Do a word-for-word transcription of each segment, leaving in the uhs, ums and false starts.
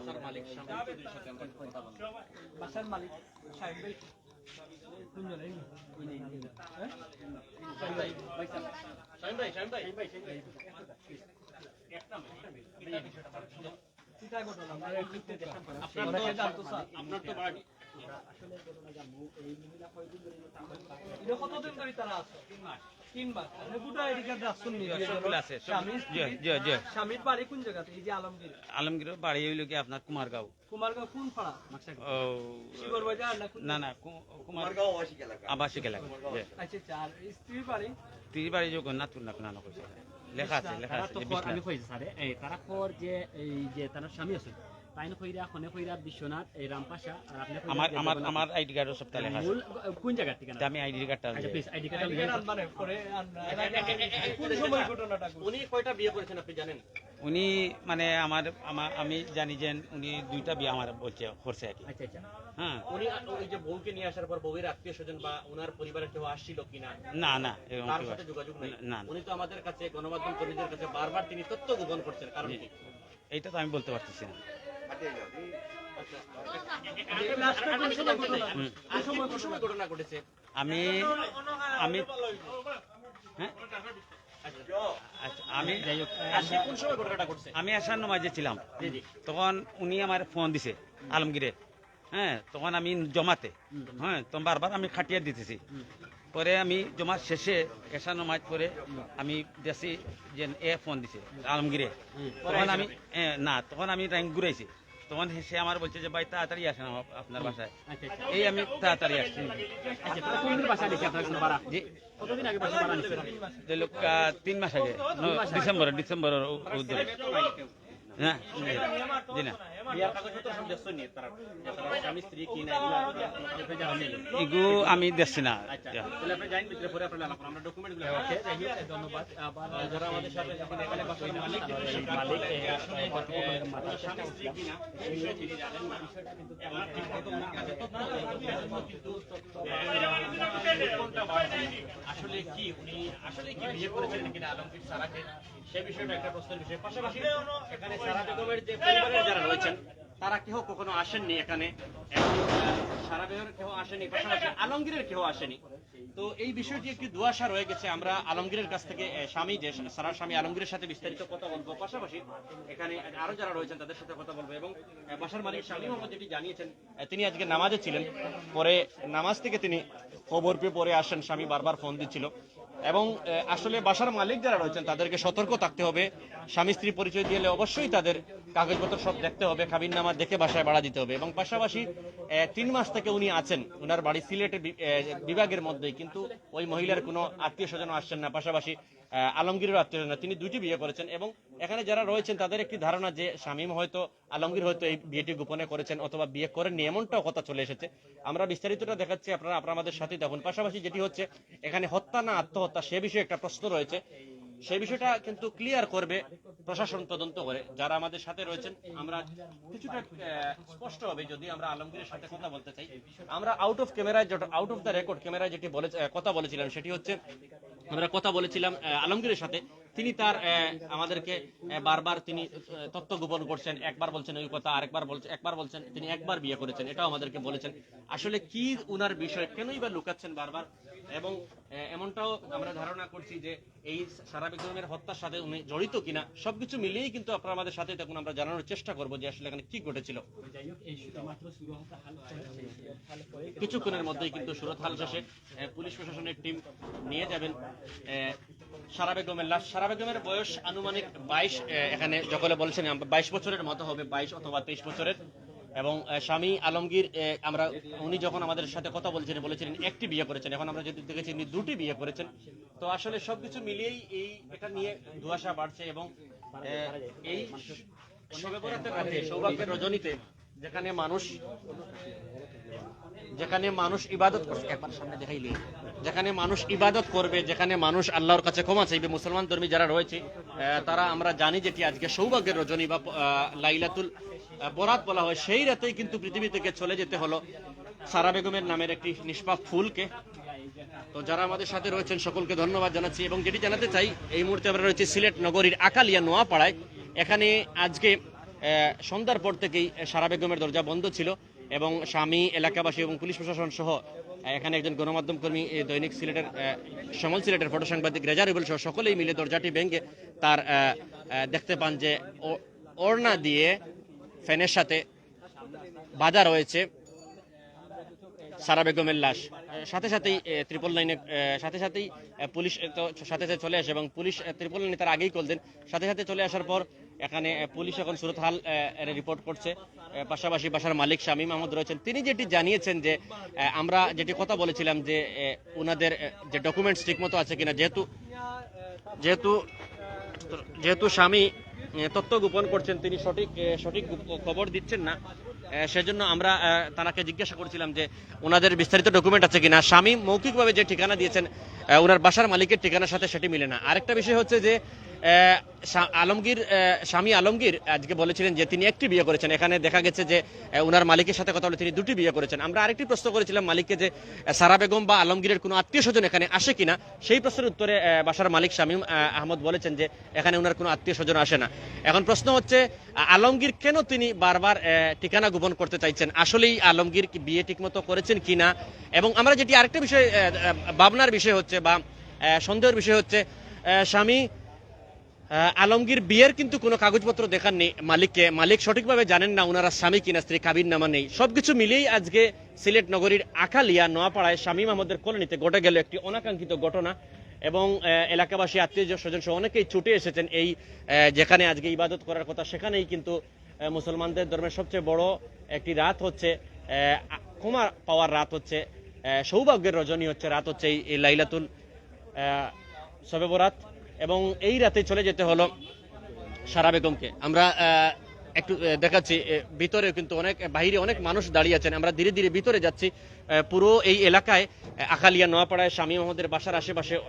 বাসার মালিক শামীম চৌধুরীর সাথে আমরা একটু কথা বলবো। বাসার মালিক শামীম ভাই কোন জেলায়? হ্যাঁ? শামীম ভাই, শামীম ভাই, শামীম ভাই। চিটায় ঘটনা, আমরা এই মুহূর্তে আপনার তো, জানতো স্যার। আপনার তো বাড়ি। আসলে ঘটনা জানবো, এই মহিলা কয়দিন ধরে এটা কতদিন ধরে তারা আছে? তিন মাস। তিন মাস। মানে গোটা এদিকে রাখছেন নি? সবগুলো আছে, সব। স্বামী, জি, জি, জি। স্বামীর বাড়ি কোন জায়গাতে? এই যে আলমগীর। আলমগীরের বাড়ি হইল কি আপনার কুমারগাঁও। কুমারগাঁও কোন পাড়া? ও, শিবর বাজার না কোন না, জায়গা? না, কু-, কুমার-, কুমারগাঁও আবাসিক এলাকা। আবাসিক এলাকা, জি। আচ্ছা, আচ্ছা, আর স্ত্রীর বাড়ি? স্ত্রীর বাড়ি জগন্নাথপুর না, না, না, কইছে। লেখা আছে, লেখা তারা আছে, তো যে কর, বিশ্বনাথ। আমি কইছি স্যারে, এই তারা কর যে, এই যে তার স্বামী আছে, তাইন কইরা, খনে কইরা বিশ্বনাথ, এই রামপাশা, আর আপনি কইরা আমার, যে আমার, জগন্নাথ। আমার আইডি কার্ডও সবটা লেখা আছে। মূল, আহ, কোন জায়গার ঠিকানা? তা আমি আইডি কার্ডটা আচ্ছা, দিয়ে প্লিজ, আইডি কার্ডটা আইডি কার্ড আনবা না, পরে আন-, আন-, আন-, কোন সময় ঘটনাটা ঘটছে? উনি কয়টা বিয়ে করেছেন আপনি জানেন? উনি মানে আমার, আমার, আমি জানি যে উনি দুইটা বিয়ে আমার বলছে, করছে আর কি। আচ্ছা, আচ্ছা। হ্যাঁ। উনি আ-, ওই যে বউকে নিয়ে আসার পর বউয়ের আত্মীয় স্বজন বা ওনার পরিবারের কেউ আসছিল কিনা? না, না, এরকম কারোর কেউ সাথে আসে-, যোগাযোগ নাই? না, না। উনি তো আমাদের কাছে, গণমাধ্যম কর্মীদের কাছে বারবার তিনি তথ্য গোপন করছেন, কারণ জি। কি? এইটা তো আমি বলতে পারতেছি না। আচ্ছা। এই লাস্টে কোন সময় ঘটনা? হুম। আজকে কোন সময় ঘটনা ঘটেছে? আমি, আমি, হ্যাঁ? আচ্ছা, আমি, যাই হোক, আজকে কোন সময় ঘটনাটা ঘটছে? আমি এশার নামাজে ছিলাম। জি, জি। তখন উনি আমার ফোন দিছে, আলমগীরে। হ্যাঁ, তখন আমি জমাতে। হুম। হ্যাঁ, তো বারবার আমি খাটিয়া দিতেছি। হুম। পরে আমি জমাত শেষে এশার নামাজ পরে হুম। আমি দেখছি যে এ ফোন দিছে, আলমগীরে। হুম। তখন আমি, এ, না, তখন আমি টাইম ঘুরাইছি। তখন সে আমার বলছে যে, "ভাই, তাড়াতাড়ি আসেন আমার, আপনার হুম। বাসায়।" আচ্ছা, আচ্ছা। এই আমি তাড়াতাড়ি আসছি। আচ্ছা, তারা কোন দিন বাসায় নিছে আপনার কোনো ভাড়া? জি। কতদিন আগে বাসা ভাড়া নিছে? যে লোক, আহ, তিন মাস আগে, ন-, তিন মাস আগে। ডিসেম্বর, ডিসেম্বরের উ-, উদ্যোগে। হ্যাঁ, জি না। বিয়ার কাগজপত্র সব দেখছেন নি তারা? যে তারা স্বামী স্ত্রী কি না, এগুলো আপনি জানেন? এগু আমি দেখছি না। আচ্ছা, তাহলে আপনি যাইন ভিতরে, পরে আপনার আলাপ করুন। আমরা ডকুমেন্টগুলো, ওকে, যাই হোক, ধন্যবাদ। আবার যারা আমাদের সাথে এখন এখানে বাসার মালিক, মালিক, এ, এ, কর্তৃপক্ষের মাথা স্বামী স্ত্রী কি না, এই বিষয়ে তিনি জানেন না। এবং ঠিক মতো ওনার কাছে তথ্য নেই। কিন্তু আসলে কি উনি আসলে কি বিয়ে করেছিলেন কিনা আলমগীর সারাকে, সে বিষয়টা একটা প্রশ্নের বিষয়। পাশাপাশি এখানে সারা বেগমের যে পরিবারের যারা রয়েছেন, তারা কেউ কখনো আসেননি এখানে, এবং, আহ, সারা বেগমের কেউ আসেনি, পাশাপাশি আলমগীরের কেউ আসেনি। তো এই বিষয়টি একটি ধোঁয়াশা রয়ে গেছে। আমরা আলমগীরের কাছ থেকে, আহ, স্বামী যে সারার স্বামী আলমগীরের সাথে বিস্তারিত কথা বলবো, পাশাপাশি এখানে আরো যারা রয়েছেন তাদের সাথে কথা বলবো। এবং, আহ, বাসার মালিক শামীম মোহাম্মদ যেটি জানিয়েছেন, আহ, তিনি আজকে নামাজে ছিলেন, পরে নামাজ থেকে তিনি খবর পেয়ে পরে আসেন। স্বামী বারবার ফোন দিচ্ছিল এবং, আহ, আসলে বাসার মালিক যারা রয়েছেন তাদেরকে সতর্ক থাকতে হবে। স্বামী স্ত্রী পরিচয় দিলে অবশ্যই তাদের কাগজপত্র সব দেখতে হবে, কাবিননামা দেখে বাসায় ভাড়া দিতে হবে। এবং পাশাপাশি, আহ, তিন মাস থেকে উনি আছেন ওনার বাড়ি সিলেটের বি-, আহ, বিভাগের মধ্যেই, কিন্তু ওই মহিলার কোনো আত্মীয় স্বজনও আসছেন না, পাশাপাশি, আহ, আলমগীরের আত্মীয় স্বজন। তিনি দুইটি বিয়ে করেছেন এবং এখানে যারা রয়েছেন তাদের একটি ধারণা যে শামীম হয়তো, আলমগীর হয়তো এই বিয়েটি গোপনে করেছেন অথবা বিয়ে করেননি, এমনটাও কথা চলে এসেছে। আমরা বিস্তারিতটা দেখাচ্ছি, আপনারা, আপনারা আমাদের সাথেই থাকুন। পাশাপাশি যেটি হচ্ছে এখানে হত্যা না আত্মহত্যা, সে বিষয়ে একটা প্রশ্ন রয়েছে, সে বিষয়টা কিন্তু ক্লিয়ার করবে প্রশাসন তদন্ত করে। যারা আমাদের সাথে রয়েছেন, আমরা কিছুটা, আহ, স্পষ্ট হবে যদি আমরা আলমগীরের সাথে কথা বলতে চাই। আমরা আউট অফ ক্যামেরায় যেটা, আউট অফ দ্য রেকর্ড ক্যামেরায় যেটি বলে, আহ, কথা বলেছিলাম, সেটি হচ্ছে আমরা কথা বলেছিলাম, আহ, আলমগীরের সাথে। তিনি তার, আহ, আমাদেরকে, আহ, বারবার তিনি, আহ, তথ্য গোপন করছেন। একবার বলছেন ওই কথা, আরেকবার বলছেন, একবার বলছেন তিনি একবার বিয়ে করেছেন, এটাও আমাদেরকে বলেছেন। আসলে কি উনার বিষয়, কেনই বা লুকাচ্ছেন বারবার? এবং, আহ, এমনটাও আমরা ধারণা করছি যে এই সারা বেগমের হত্যার সাথে উনি জড়িত কিনা, সবকিছু মিলিয়েই কিন্তু আপনারা আমাদের সাথে থাকুন, আমরা জানানোর চেষ্টা করব যে আসলে এখানে কি ঘটেছিল। যাই হোক, এই শুধুমাত্র সুরতহাল, কিছুক্ষণের মধ্যেই কিন্তু সুরতহাল শেষে, আহ, পুলিশ প্রশাসনের টিম নিয়ে যাবেন, আহ, সারা বেগমের লাশ। সারা বেগমের বয়স আনুমানিক বাইশ, আহ, এখানে সকলে বলছেন, আম-, বাইশ বছরের মতো হবে, বাইশ অথবা তেইশ বছরের। এবং, আহ, স্বামী আলমগীর, আহ, আমরা, উনি যখন আমাদের সাথে কথা বলছিলেন, বলেছিলেন একটি বিয়ে করেছেন, এখন আমরা যদি দেখেছি উনি দুটি বিয়ে করেছেন। তো আসলে সবকিছু মিলিয়েই এই, এটা নিয়ে ধোঁয়াশা বাড়ছে এবং, আহ, এই শবে বরাতের রাতে, সৌভাগ্যের রজনীতে যেখানে মানুষ, যেখানে মানুষ ইবাদত করছে, একবার সামনে দেখাইলে, যেখানে মানুষ ইবাদত করবে, যেখানে মানুষ আল্লাহর কাছে ক্ষমা চাইবে, মুসলমান ধর্মী যারা রয়েছে, আহ, তারা, আমরা জানি যেটি আজকে সৌভাগ্যের রজনী বা, আহ, লাইলাতুল, আহ, বরাত বলা হয়, সেই রাতেই কিন্তু পৃথিবী থেকে চলে যেতে হলো সারা বেগমের নামের একটি নিষ্পাপ ফুলকে। তো যারা আমাদের সাথে রয়েছেন সকলকে ধন্যবাদ জানাচ্ছি এবং যেটি জানাতে চাই, এই মুহূর্তে আমরা রয়েছি সিলেট নগরীর আকালিয়া নোয়াপাড়ায়। এখানে আজকে আহ, সন্ধ্যার পর থেকেই সারা বেগমের দরজা বন্ধ ছিল এবং স্বামী, এলাকাবাসী এবং পুলিশ প্রশাসন সহ, আহ, এখানে একজন গণমাধ্যম কর্মী, আহ, দৈনিক সিলেটের, আহ, সমল সিলেটের ফটো সাংবাদিক রেজা রুবেল সহ সকলেই মিলে দরজাটি ভেঙে তার, আহ, আহ, দেখতে পান যে ও-, ওড়না দিয়ে ফ্যানের সাথে বাঁধা রয়েছে সারা বেগমের লাশ। আহ, সাথে সাথেই, আহ, ট্রিপল নাইনে, আহ, সাথে সাথেই, আহ, পুলিশ, আহ, তো সাথে সাথে চলে আসে এবং পুলিশ, আহ, ট্রিপল নাইনে তার আগেই কল দেন। সাথে সাথে চলে আসার পর এখানে, আহ, পুলিশ এখন সুরতহাল, আহ, এর রিপোর্ট করছে। আহ, পাশাপাশি বাসার মালিক শামীম আহমদ রয়েছেন, তিনি যেটি জানিয়েছেন যে, আহ, আমরা যেটি কথা বলেছিলাম যে, আহ, ওনাদের, আহ, যে ডকুমেন্টস ঠিকমতো আছে কিনা, যেহেতু, যেহেতু, যেহেতু স্বামী, আহ, তথ্য গোপন করছেন, তিনি সঠিক, আহ, সঠিক গো-, খবর দিচ্ছেন না, আহ, সেজন্য আমরা, আহ, তানাকে জিজ্ঞাসা করছিলাম যে ওনাদের বিস্তারিত ডকুমেন্ট আছে কিনা। স্বামী মৌখিকভাবে যে ঠিকানা দিয়েছেন, আহ, ওনার বাসার মালিকের ঠিকানার সাথে সেটি মিলে না। আরেকটা বিষয় হচ্ছে যে, আহ, শা-, আলমগীর, আহ, স্বামী আলমগীর আজকে বলেছিলেন যে তিনি একটি বিয়ে করেছেন। এখানে দেখা গেছে যে, আহ, ওনার মালিকের সাথে কথা বলে তিনি দুটি বিয়ে করেছেন। আমরা আরেকটি প্রশ্ন করেছিলাম মালিককে যে, আহ, সারা বেগম বা আলমগীরের কোনো আত্মীয় স্বজন এখানে আসে কিনা, সেই প্রশ্নের উত্তরে, আহ, বাসার মালিক শামীম, আহ, আহমদ বলেছেন যে এখানে ওনার কোনো আত্মীয় স্বজন আসে না। এখন প্রশ্ন হচ্ছে, আহ, আলমগীর কেন তিনি বারবার, আহ, ঠিকানা গোপন করতে চাইছেন? আসলেই আলমগীর কি বিয়ে ঠিকমতো করেছেন কিনা? এবং আমরা যেটি আরেকটা বিষয়, আহ, আহ, ভাবনার বিষয় হচ্ছে বা, আহ, সন্দেহের বিষয় হচ্ছে, আহ, স্বামী আহ, আলমগীর বিয়ের কিন্তু কোনো কাগজপত্র দেখাননি মালিককে। মালিক সঠিকভাবে জানেন না ওনারা স্বামী কিনা স্ত্রী, কাবিন নামা নেই। সবকিছু মিলিয়েই আজকে সিলেট নগরীর আখালিয়া নোয়াপাড়ায় শামীম আহমদের কলোনিতে ঘটে গেল একটি অনাকাঙ্ক্ষিত ঘটনা এবং, আহ, এলাকাবাসী, আত্মীয় স্বজন সহ অনেকেই ছুটে এসেছেন এই, আহ, যেখানে আজকে ইবাদত করার কথা, সেখানেই কিন্তু, আহ, মুসলমানদের ধর্মের সবচেয়ে বড় একটি রাত হচ্ছে, আহ, আ-, ক্ষমা পাওয়ার রাত হচ্ছে, আহ, সৌভাগ্যের রজনী হচ্ছে, রাত হচ্ছে এই, এই লাইলাতুল, আহ, শবে বরাত। এবং এই রাতে চলে যেতে হলো সারা বেগমকে। আমরা, আহ, একটু, আহ, দেখাচ্ছি, আহ, ভিতরে কিন্তু অনেক, বাইরে অনেক মানুষ দাঁড়িয়ে আছেন। আমরা ধীরে ধীরে ভিতরে যাচ্ছি। আহ, পুরো এই এলাকায়, আহ, আখালিয়া নোয়াপাড়ায় শামীম আহমদের বাসার আশেপাশে, আহ,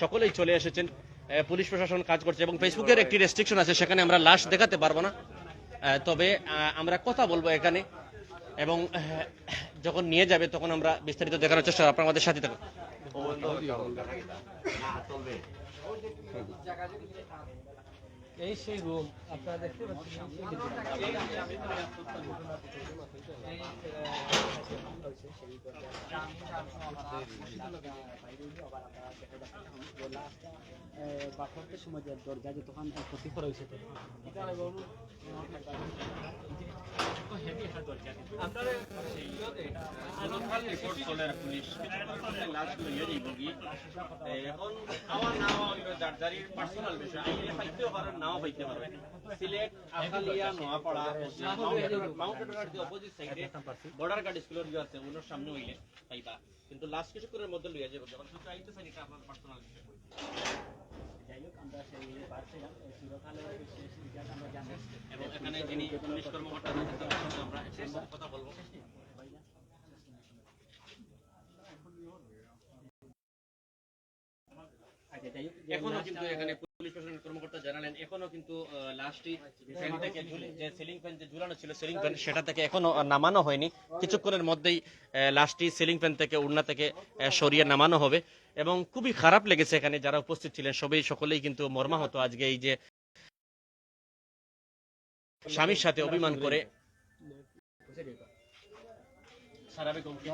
সকলেই চলে এসেছেন। আহ, পুলিশ প্রশাসন কাজ করছে এবং ফেসবুকের একটি রেস্ট্রিকশন আছে, সেখানে আমরা লাশ দেখাতে পারবো না। আহ, তবে, আহ, আমরা কথা বলবো এখানে এবং, আহ, যখন নিয়ে যাবে তখন আমরা বিস্তারিত দেখানোর চেষ্টা করবো। আপনারা আমাদের সাথে থাকুন। এই সেই রুম আপনারা দেখতে পাচ্ছেন, এই সেই রুম। এই, আহ, বাসন্তের সময় যে দরজা যে তখন ক্ষতি করা হয়েছে, তো আপনারা সেই ইয়েতে আলোকাল রিপোর্ট চলে আর পুলিশ কিছুক্ষণ পরে লাশ লইয়া যাইব কি। এ, এখন আওয়া না আওয়া হইল যার যারই পার্সোনাল বিষয়, আইলে পাইতেও পারেন, নাও পাইতে পারবেন। সিলেট আখালিয়া নোয়াপাড়া মাউন্ট রোডের, মাউন্ট রোডের যে অপোজিট সাইডে বর্ডার গার্ড স্কুলের যে আছে, ওনার সামনে হইলে পাইবা। কিন্তু লাশ কিছুক্ষণের মধ্যে লইয়া যাবো, যখন শুধু আইতে চাই, এটা আপনার পার্সোনাল বিষয়। যাই হোক, আমরা সেই বাড়ছিলাম, এই সুরতহালের শেষ রিজাল্ট আমরা জানি। এবং এখানে যিনি পুলিশ কর্মকর্তা রয়েছেন, তার সাথে আমরা শেষ কথা বলবো। আচ্ছা, যাই হোক, যে এখনো লাশটা কিন্তু এখানে পুলিশ প্রশাসনের কর্মকর্তা জানালেন, এখনো কিন্তু, আহ, লাশটি ভ্যান থেকে ঝুলে, যে সিলিং ফ্যান যে ঝুলানো ছিল, সিলিং ফ্যান, সেটা থেকে এখনো, আহ, নামানো হয়নি। কিছুক্ষণের মধ্যেই, আহ, লাশটি সিলিং ফ্যান থেকে, ওড়না থেকে, আহ, সরিয়ে নামানো হবে। এবং খুবই খারাপ লেগেছে এখানে যারা উপস্থিত ছিলেন, সবই, সকলেই কিন্তু মর্মাহত আজকে এই যে স্বামীর সাথে অভিমান করে সারা বেগমকে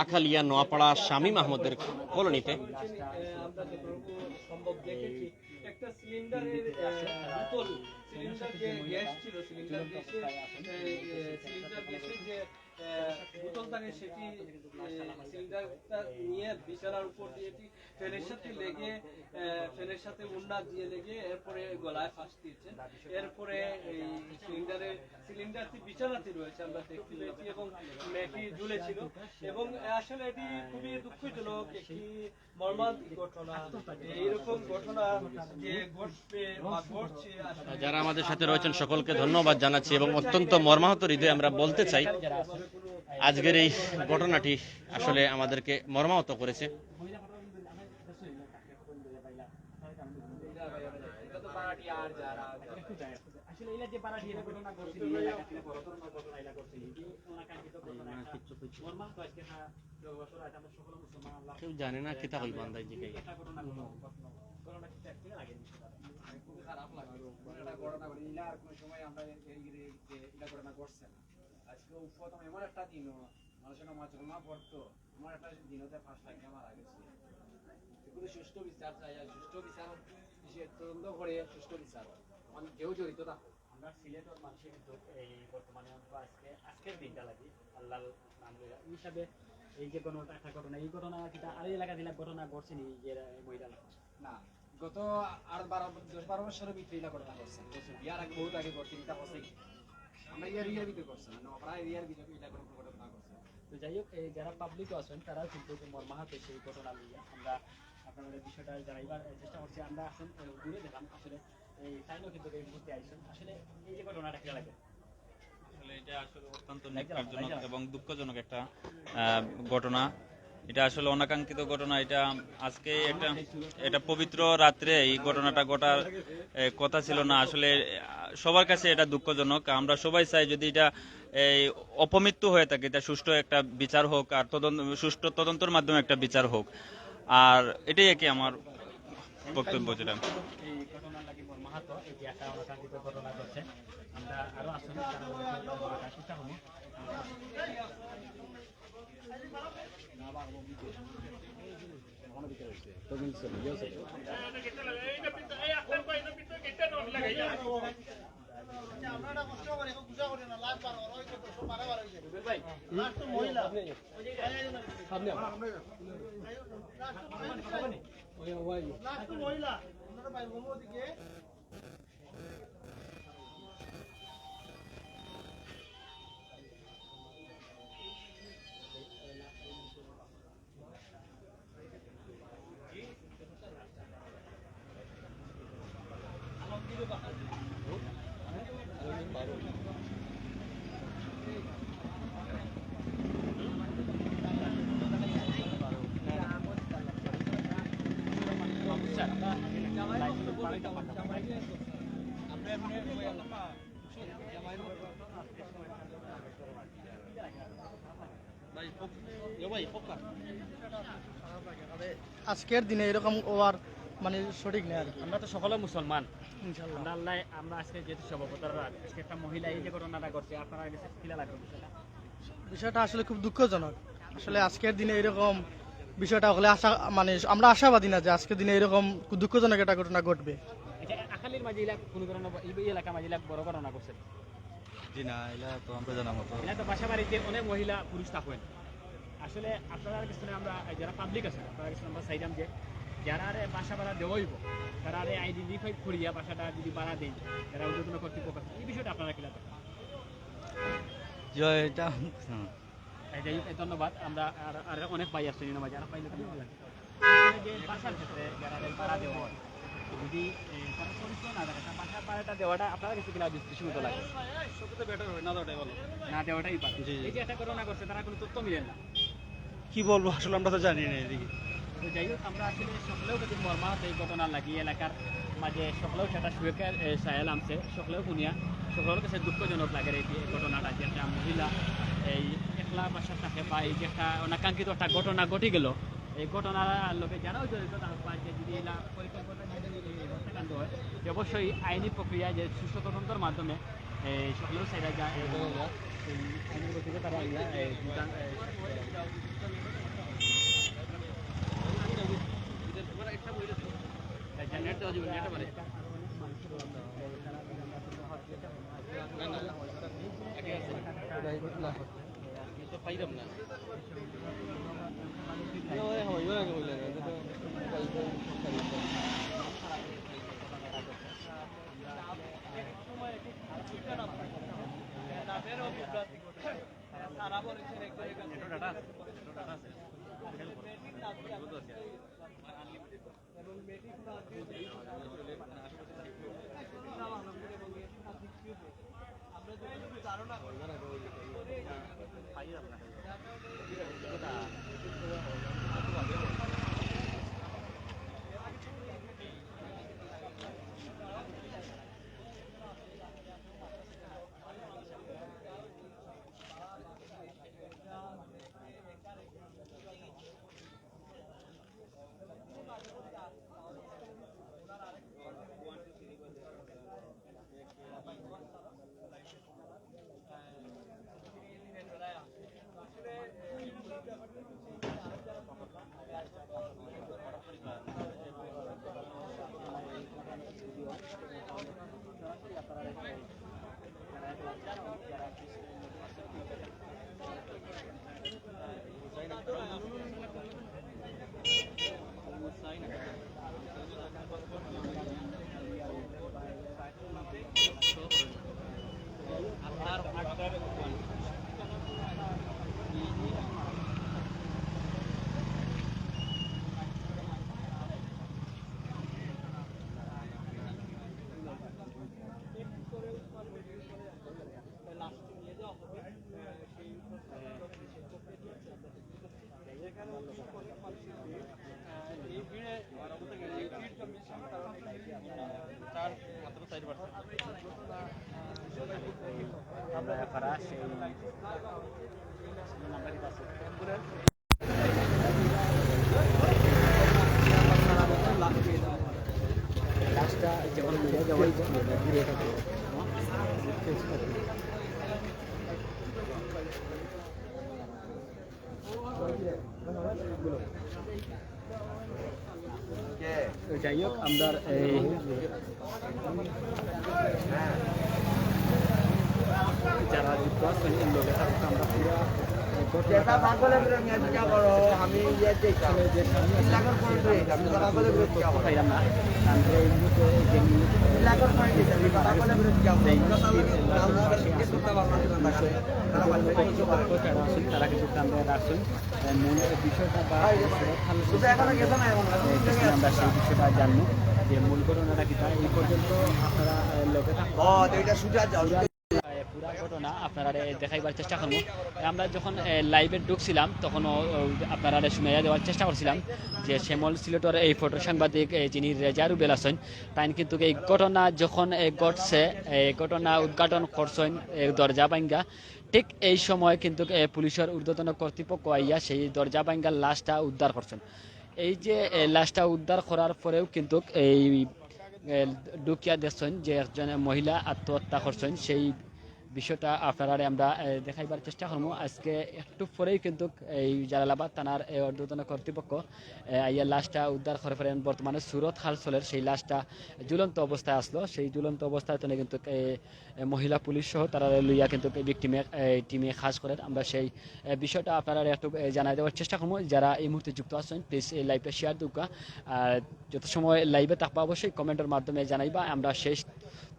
আখালিয়া নোয়াপাড়া শামীম আহমদের কলোনিতে। আমরা যতটুকু সম্ভব দেখেছি, একটা সিলিন্ডারের, আহ, বোতল, সিলিন্ডার যে গ্যাস ছিল, সিলিন্ডার গ্যাসের, আহ, সিলিন্ডার গ্যাসের যে, আহ, বোতল থাকে, সেটি, আহ, সিলিন্ডারটা নিয়ে বিছানার উপর দিয়ে এটি ফ্যানের সাথে লেগে, আহ, ফ্যানের সাথে ওড়না দিয়ে লেগে এরপরে গলায় ফাঁস দিয়েছেন। এরপরে এই সিলিন্ডারের, সিলিন্ডারটি বিছানাতে রয়েছে, আমরা দেখতে পেয়েছি, এবং মেয়েটি ঝুলেছিল। এবং আসলে এটি খুবই দুঃখজনক একটি মর্মান্তিক ঘটনা। এইরকম ঘটনা যে ঘটবে বা ঘটছে, আসলে যারা আমাদের সাথে রয়েছেন সকলকে ধন্যবাদ জানাচ্ছি এবং অত্যন্ত মর্মাহত হৃদয়ে আমরা বলতে চাই, আজকের এই ঘটনাটি আসলে আমাদেরকে মর্মাহত করেছে। এই যে পাড়া দিয়ে ঘটনা ঘটছে, এই এলাকাত বড় ধরনের ঘটনা এটা ঘটছে, এই যে অনাকাঙ্ক্ষিত ঘটনা না, একটা। কিচ্ছু, কিচ্ছু। মর্মাহত আজকে সারা দশ বছর আগে আমরা সকল মুসলমান আল্লাহ কেউ জানে না, কিতা কইবা, আন্দাজ জিগাই। একটা ঘটনা ঘটলো, ঘটনা, ঘটনা কিতা একদিন আগে বিষয়টা। খুবই খারাপ লাগে। মানে একটা ঘটনা ঘটে, ইলা আর কোনো সময় আমরা এই, এই, এই, এই, ইলা ঘটনা ঘটছে না। আজকে প্রথম এমন একটা দিন, মানুষের নামাজ কালামা পড়তো, আমার একটা দিনতে পাঁচ লাখ মারা গেছে। এগুলো সুষ্ঠু বিচার চাই, আর সুষ্ঠু বিচার, সে তদন্ত করে সুষ্ঠু বিচার। মানে কেউ জড়িত থাকো। আমরা সিলেটের মানুষের কিন্তু এই বর্তমানে আমরা আজকে, আজকের দিনটা লাগি আল্লাহর নাম লইয়া। এই হিসাবে এই যে কোনো একটা ঘটনা, এই ঘটনা কিতা আর এলাকা দিলা ঘটনা ঘটছে নি যে মহিলা? না, গত আর বারো, দশ বারো বছরের ভিতরে ইলা ঘটনা ঘটছে। বিয়ার আগে, বহুত আগে ঘটছে, ইটা ঘটছে কি? আমরা ইয়ার, ইয়ার ভিতরে ঘটছে না, নকরা এরিয়ার ভিতরে ইলা কোনো ঘটনা ঘটছে। তো যাই হোক, এই যারা পাবলিকও আছেন, তারাও কিন্তু মর্মাহত সেই ঘটনা লইয়া। আমরা আপনাদের বিষয়টা জানাইবার, এ, চেষ্টা করছি। আমরা এখন, এ, দূরে দেখলাম, আসলে এই তাইনও কিন্তু এই মুহূর্তে আইছেন। আসলে এই যে ঘটনাটা কিলা লাগে? আসলে এটা আসলে অত্যন্ত ন্যাক্কারজনক এবং দুঃখজনক একটা, আহ, ঘটনা। এটা আসলে অনাকাঙ্ক্ষিত ঘটনা। এটা আজকে একটা, এটা পবিত্র রাত্রে এই ঘটনাটা ঘটার, এ, কথা ছিল না। আসলে, আহ, সবার কাছে এটা দুঃখজনক। আমরা সবাই চাই যদি এটা এই অপমৃত্যু হয়ে থাকে, এটা সুষ্ঠু একটা বিচার হোক, আর তদন্ত, সুষ্ঠু তদন্তর মাধ্যমে একটা বিচার হোক। আর এটাই আর কি আমার বক্তব্য যেটা। এই ঘটনার লাগি মর্মাহত, এই যে একটা অনাকাঙ্ক্ষিত ঘটনা ঘটছে, আমরা আরো আসুন, তারা বলছে, আমরা চেষ্টা করবো। আমরা একটা কষ্ট করি, এখন গুজা করি না, লাশ বার করো, ওই তো সব মারা বার হইছে। ভাই, লাশ তো মহিলা। সামনে আও। লাশ তো মহিলা। ওই, ওই। লাশ তো মহিলা। আপনারা ভাই, বলবো ওদিকে। আজকের দিনে এরকম হওয়ার মানে সঠিক নেই আর কি। আমরা তো সকলে মুসলমান। ইনশাআল্লাহ। আমরা আল্লাহ, আমরা আজকে যেহেতু সর্বপ্রথম রাত, আজকে একটা মহিলা এই যে ঘটনাটা ঘটছে, আপনারা গেছে কিলা লাগবে বিষয়টা? বিষয়টা আসলে খুব দুঃখজনক। আসলে আজকের দিনে এরকম বিষয়টা হলে আশা, মানে আমরা আশাবাদী না যে আজকের দিনে এরকম দুঃখজনক একটা ঘটনা ঘটবে। আচ্ছা, আখালির মাঝে ইলা কোনো ধরনের ব-, এই, এই এলাকার মাঝে ইলা বড় ঘটনা ঘটছে? জি না, ইলা তো আমরা জানা মতো। ইলা তো বাসা বাড়িতে অনেক মহিলা পুরুষ থাকেন। আসলে আপনারা কিছু আমরা, যারা পাবলিক আছে, আপনারা কিছু আমরা চাইলাম যে যারা আরে বাসা ভাড়া দেওয়া হইব, তারা আরে আইডেন্টিফাই করিয়া বাসাটা যদি ভাড়া দেন, যারা ঊর্ধ্বতন কর্তৃপক্ষ আছে, এই বিষয়টা আপনারা কিলা দেখেন? জি, এটা, হুম। এই যাই হোক, এই ধন্যবাদ। আমরা আর, আর অনেক ভাই আসছেন, ইনো ভাই, যারা পাইলে তুমি বলেন। এখানে যে বাসার ক্ষেত্রে যারা ভাড়া দেওয়া হয়, যদি, এ, তারা পরিচয় না থাকে, তার বাসার ভাড়াটা দেওয়াটা আপনারা কিছু কিনা যুক্তিসঙ্গত লাগে? সবচেয়ে বেটার হয় না দেওয়াটাই ভালো। না দেওয়াটাই ভালো। জি, জি। এই যে একটা ঘটনা ঘটছে, তারা কোনো তথ্য মিলেন না। কি বলবো, আসলে আমরা তো জানি না এদিকে। তো যাই হোক, আমরা আসলে সকলেও কিন্তু মর্মাহত এই ঘটনা লাগি এলাকার মাঝে সকলেও সেটা শুয়ে, এ, সায়াল আমছে, সকলেও শুনিয়া সকলের কাছে দুঃখজনক লাগে এই যে ঘটনাটা, যে একটা মহিলা এই একলা বাসা থাকে বা এই যে একটা অনাকাঙ্ক্ষিত একটা ঘটনা ঘটে গেল, এই ঘটনার লগে যারাও জড়িত তারা পায় যে যদি এলা পরিকল্পনা যদি এই হত্যাকাণ্ড হয়, যে অবশ্যই আইনি প্রক্রিয়া যে সুষ্ঠু তদন্তর মাধ্যমে এই সকলেও সেটা যায় এবং এই আইনি প্রক্রিয়া তারা, এই, এই, এই যে নেট দেওয়া যাবে, নেট মানে। না, না, না। তো পাইলাম না। না, ওই হয়, ওই আগে হইলে না, এটা তো তারা সেই যাই হোক, আমরা এই যারা যুক্ত আছেন, এই লোকে তারা তো আমরা পুরা, এ, ঘটনাটা পাইলাম না। আমরা এই মুহূর্তে যে মুহূর্তে তারা কিন্তু আমরা রাখছেন। এ, মূল বিষয়টা বা সুরত খান, এ, গেছে আমরা সেই বিষয়টা জানবো যে মূল ঘটনাটা কিতা। এই পর্যন্ত আপনারা, এ, লোকে থাকবেন। এ, পুরা ঘটনা আপনারারে দেখাইবার চেষ্টা করবো। আমরা যখন, এ, লাইভে ঢুকছিলাম, তখনও, ও, আপনারারে শুনাইয়া দেওয়ার চেষ্টা করছিলাম যে শ্যামল সিলেটর এই ফটো সাংবাদিক, এ, যিনি রেজা রুবেল আছেন, তাইন কিন্তু এই ঘটনা যখন, এ, ঘটছে, এই ঘটনা উদ্ঘাটন করছেন, এ, দরজা ভাঙ্গা, ঠিক এই সময় কিন্তু, এ, পুলিশের ঊর্ধ্বতন কর্তৃপক্ষ আইয়া সেই দরজা ভাঙ্গার লাশটা উদ্ধার করছেন। এই যে, এ, লাশটা উদ্ধার করার পরেও কিন্তু এই, এ, ঢুকিয়া দেখছেন যে একজন মহিলা আত্মহত্যা করছেন, সেই বিষয়টা আপনারারে আমরা, এ, দেখাইবার চেষ্টা করবো। আজকে একটু পরেই কিন্তু এই জালালাবাদ থানার, এ, ঊর্ধ্বতন কর্তৃপক্ষ, এ, আইয়া লাশটা উদ্ধার করে ফেলেন। বর্তমানে সুরত হাল চলের, সেই লাশটা ঝুলন্ত অবস্থায় আসলো, সেই ঝুলন্ত অবস্থায় তো কিন্তু, এ, এ, মহিলা পুলিশ সহ তারা লইয়া কিন্তু এই ভিকটিমে, এ, টিমে কাজ করের। আমরা সেই, এ, বিষয়টা আপনারারে একটু, এ, জানাই দেওয়ার চেষ্টা করবো। যারা এই মুহূর্তে যুক্ত আছেন, প্লিজ এই লাইভটা শেয়ার দিউক্কা। আর যত সময় লাইভে থাকবা, অবশ্যই কমেন্টের মাধ্যমে জানাইবা। আমরা শেষ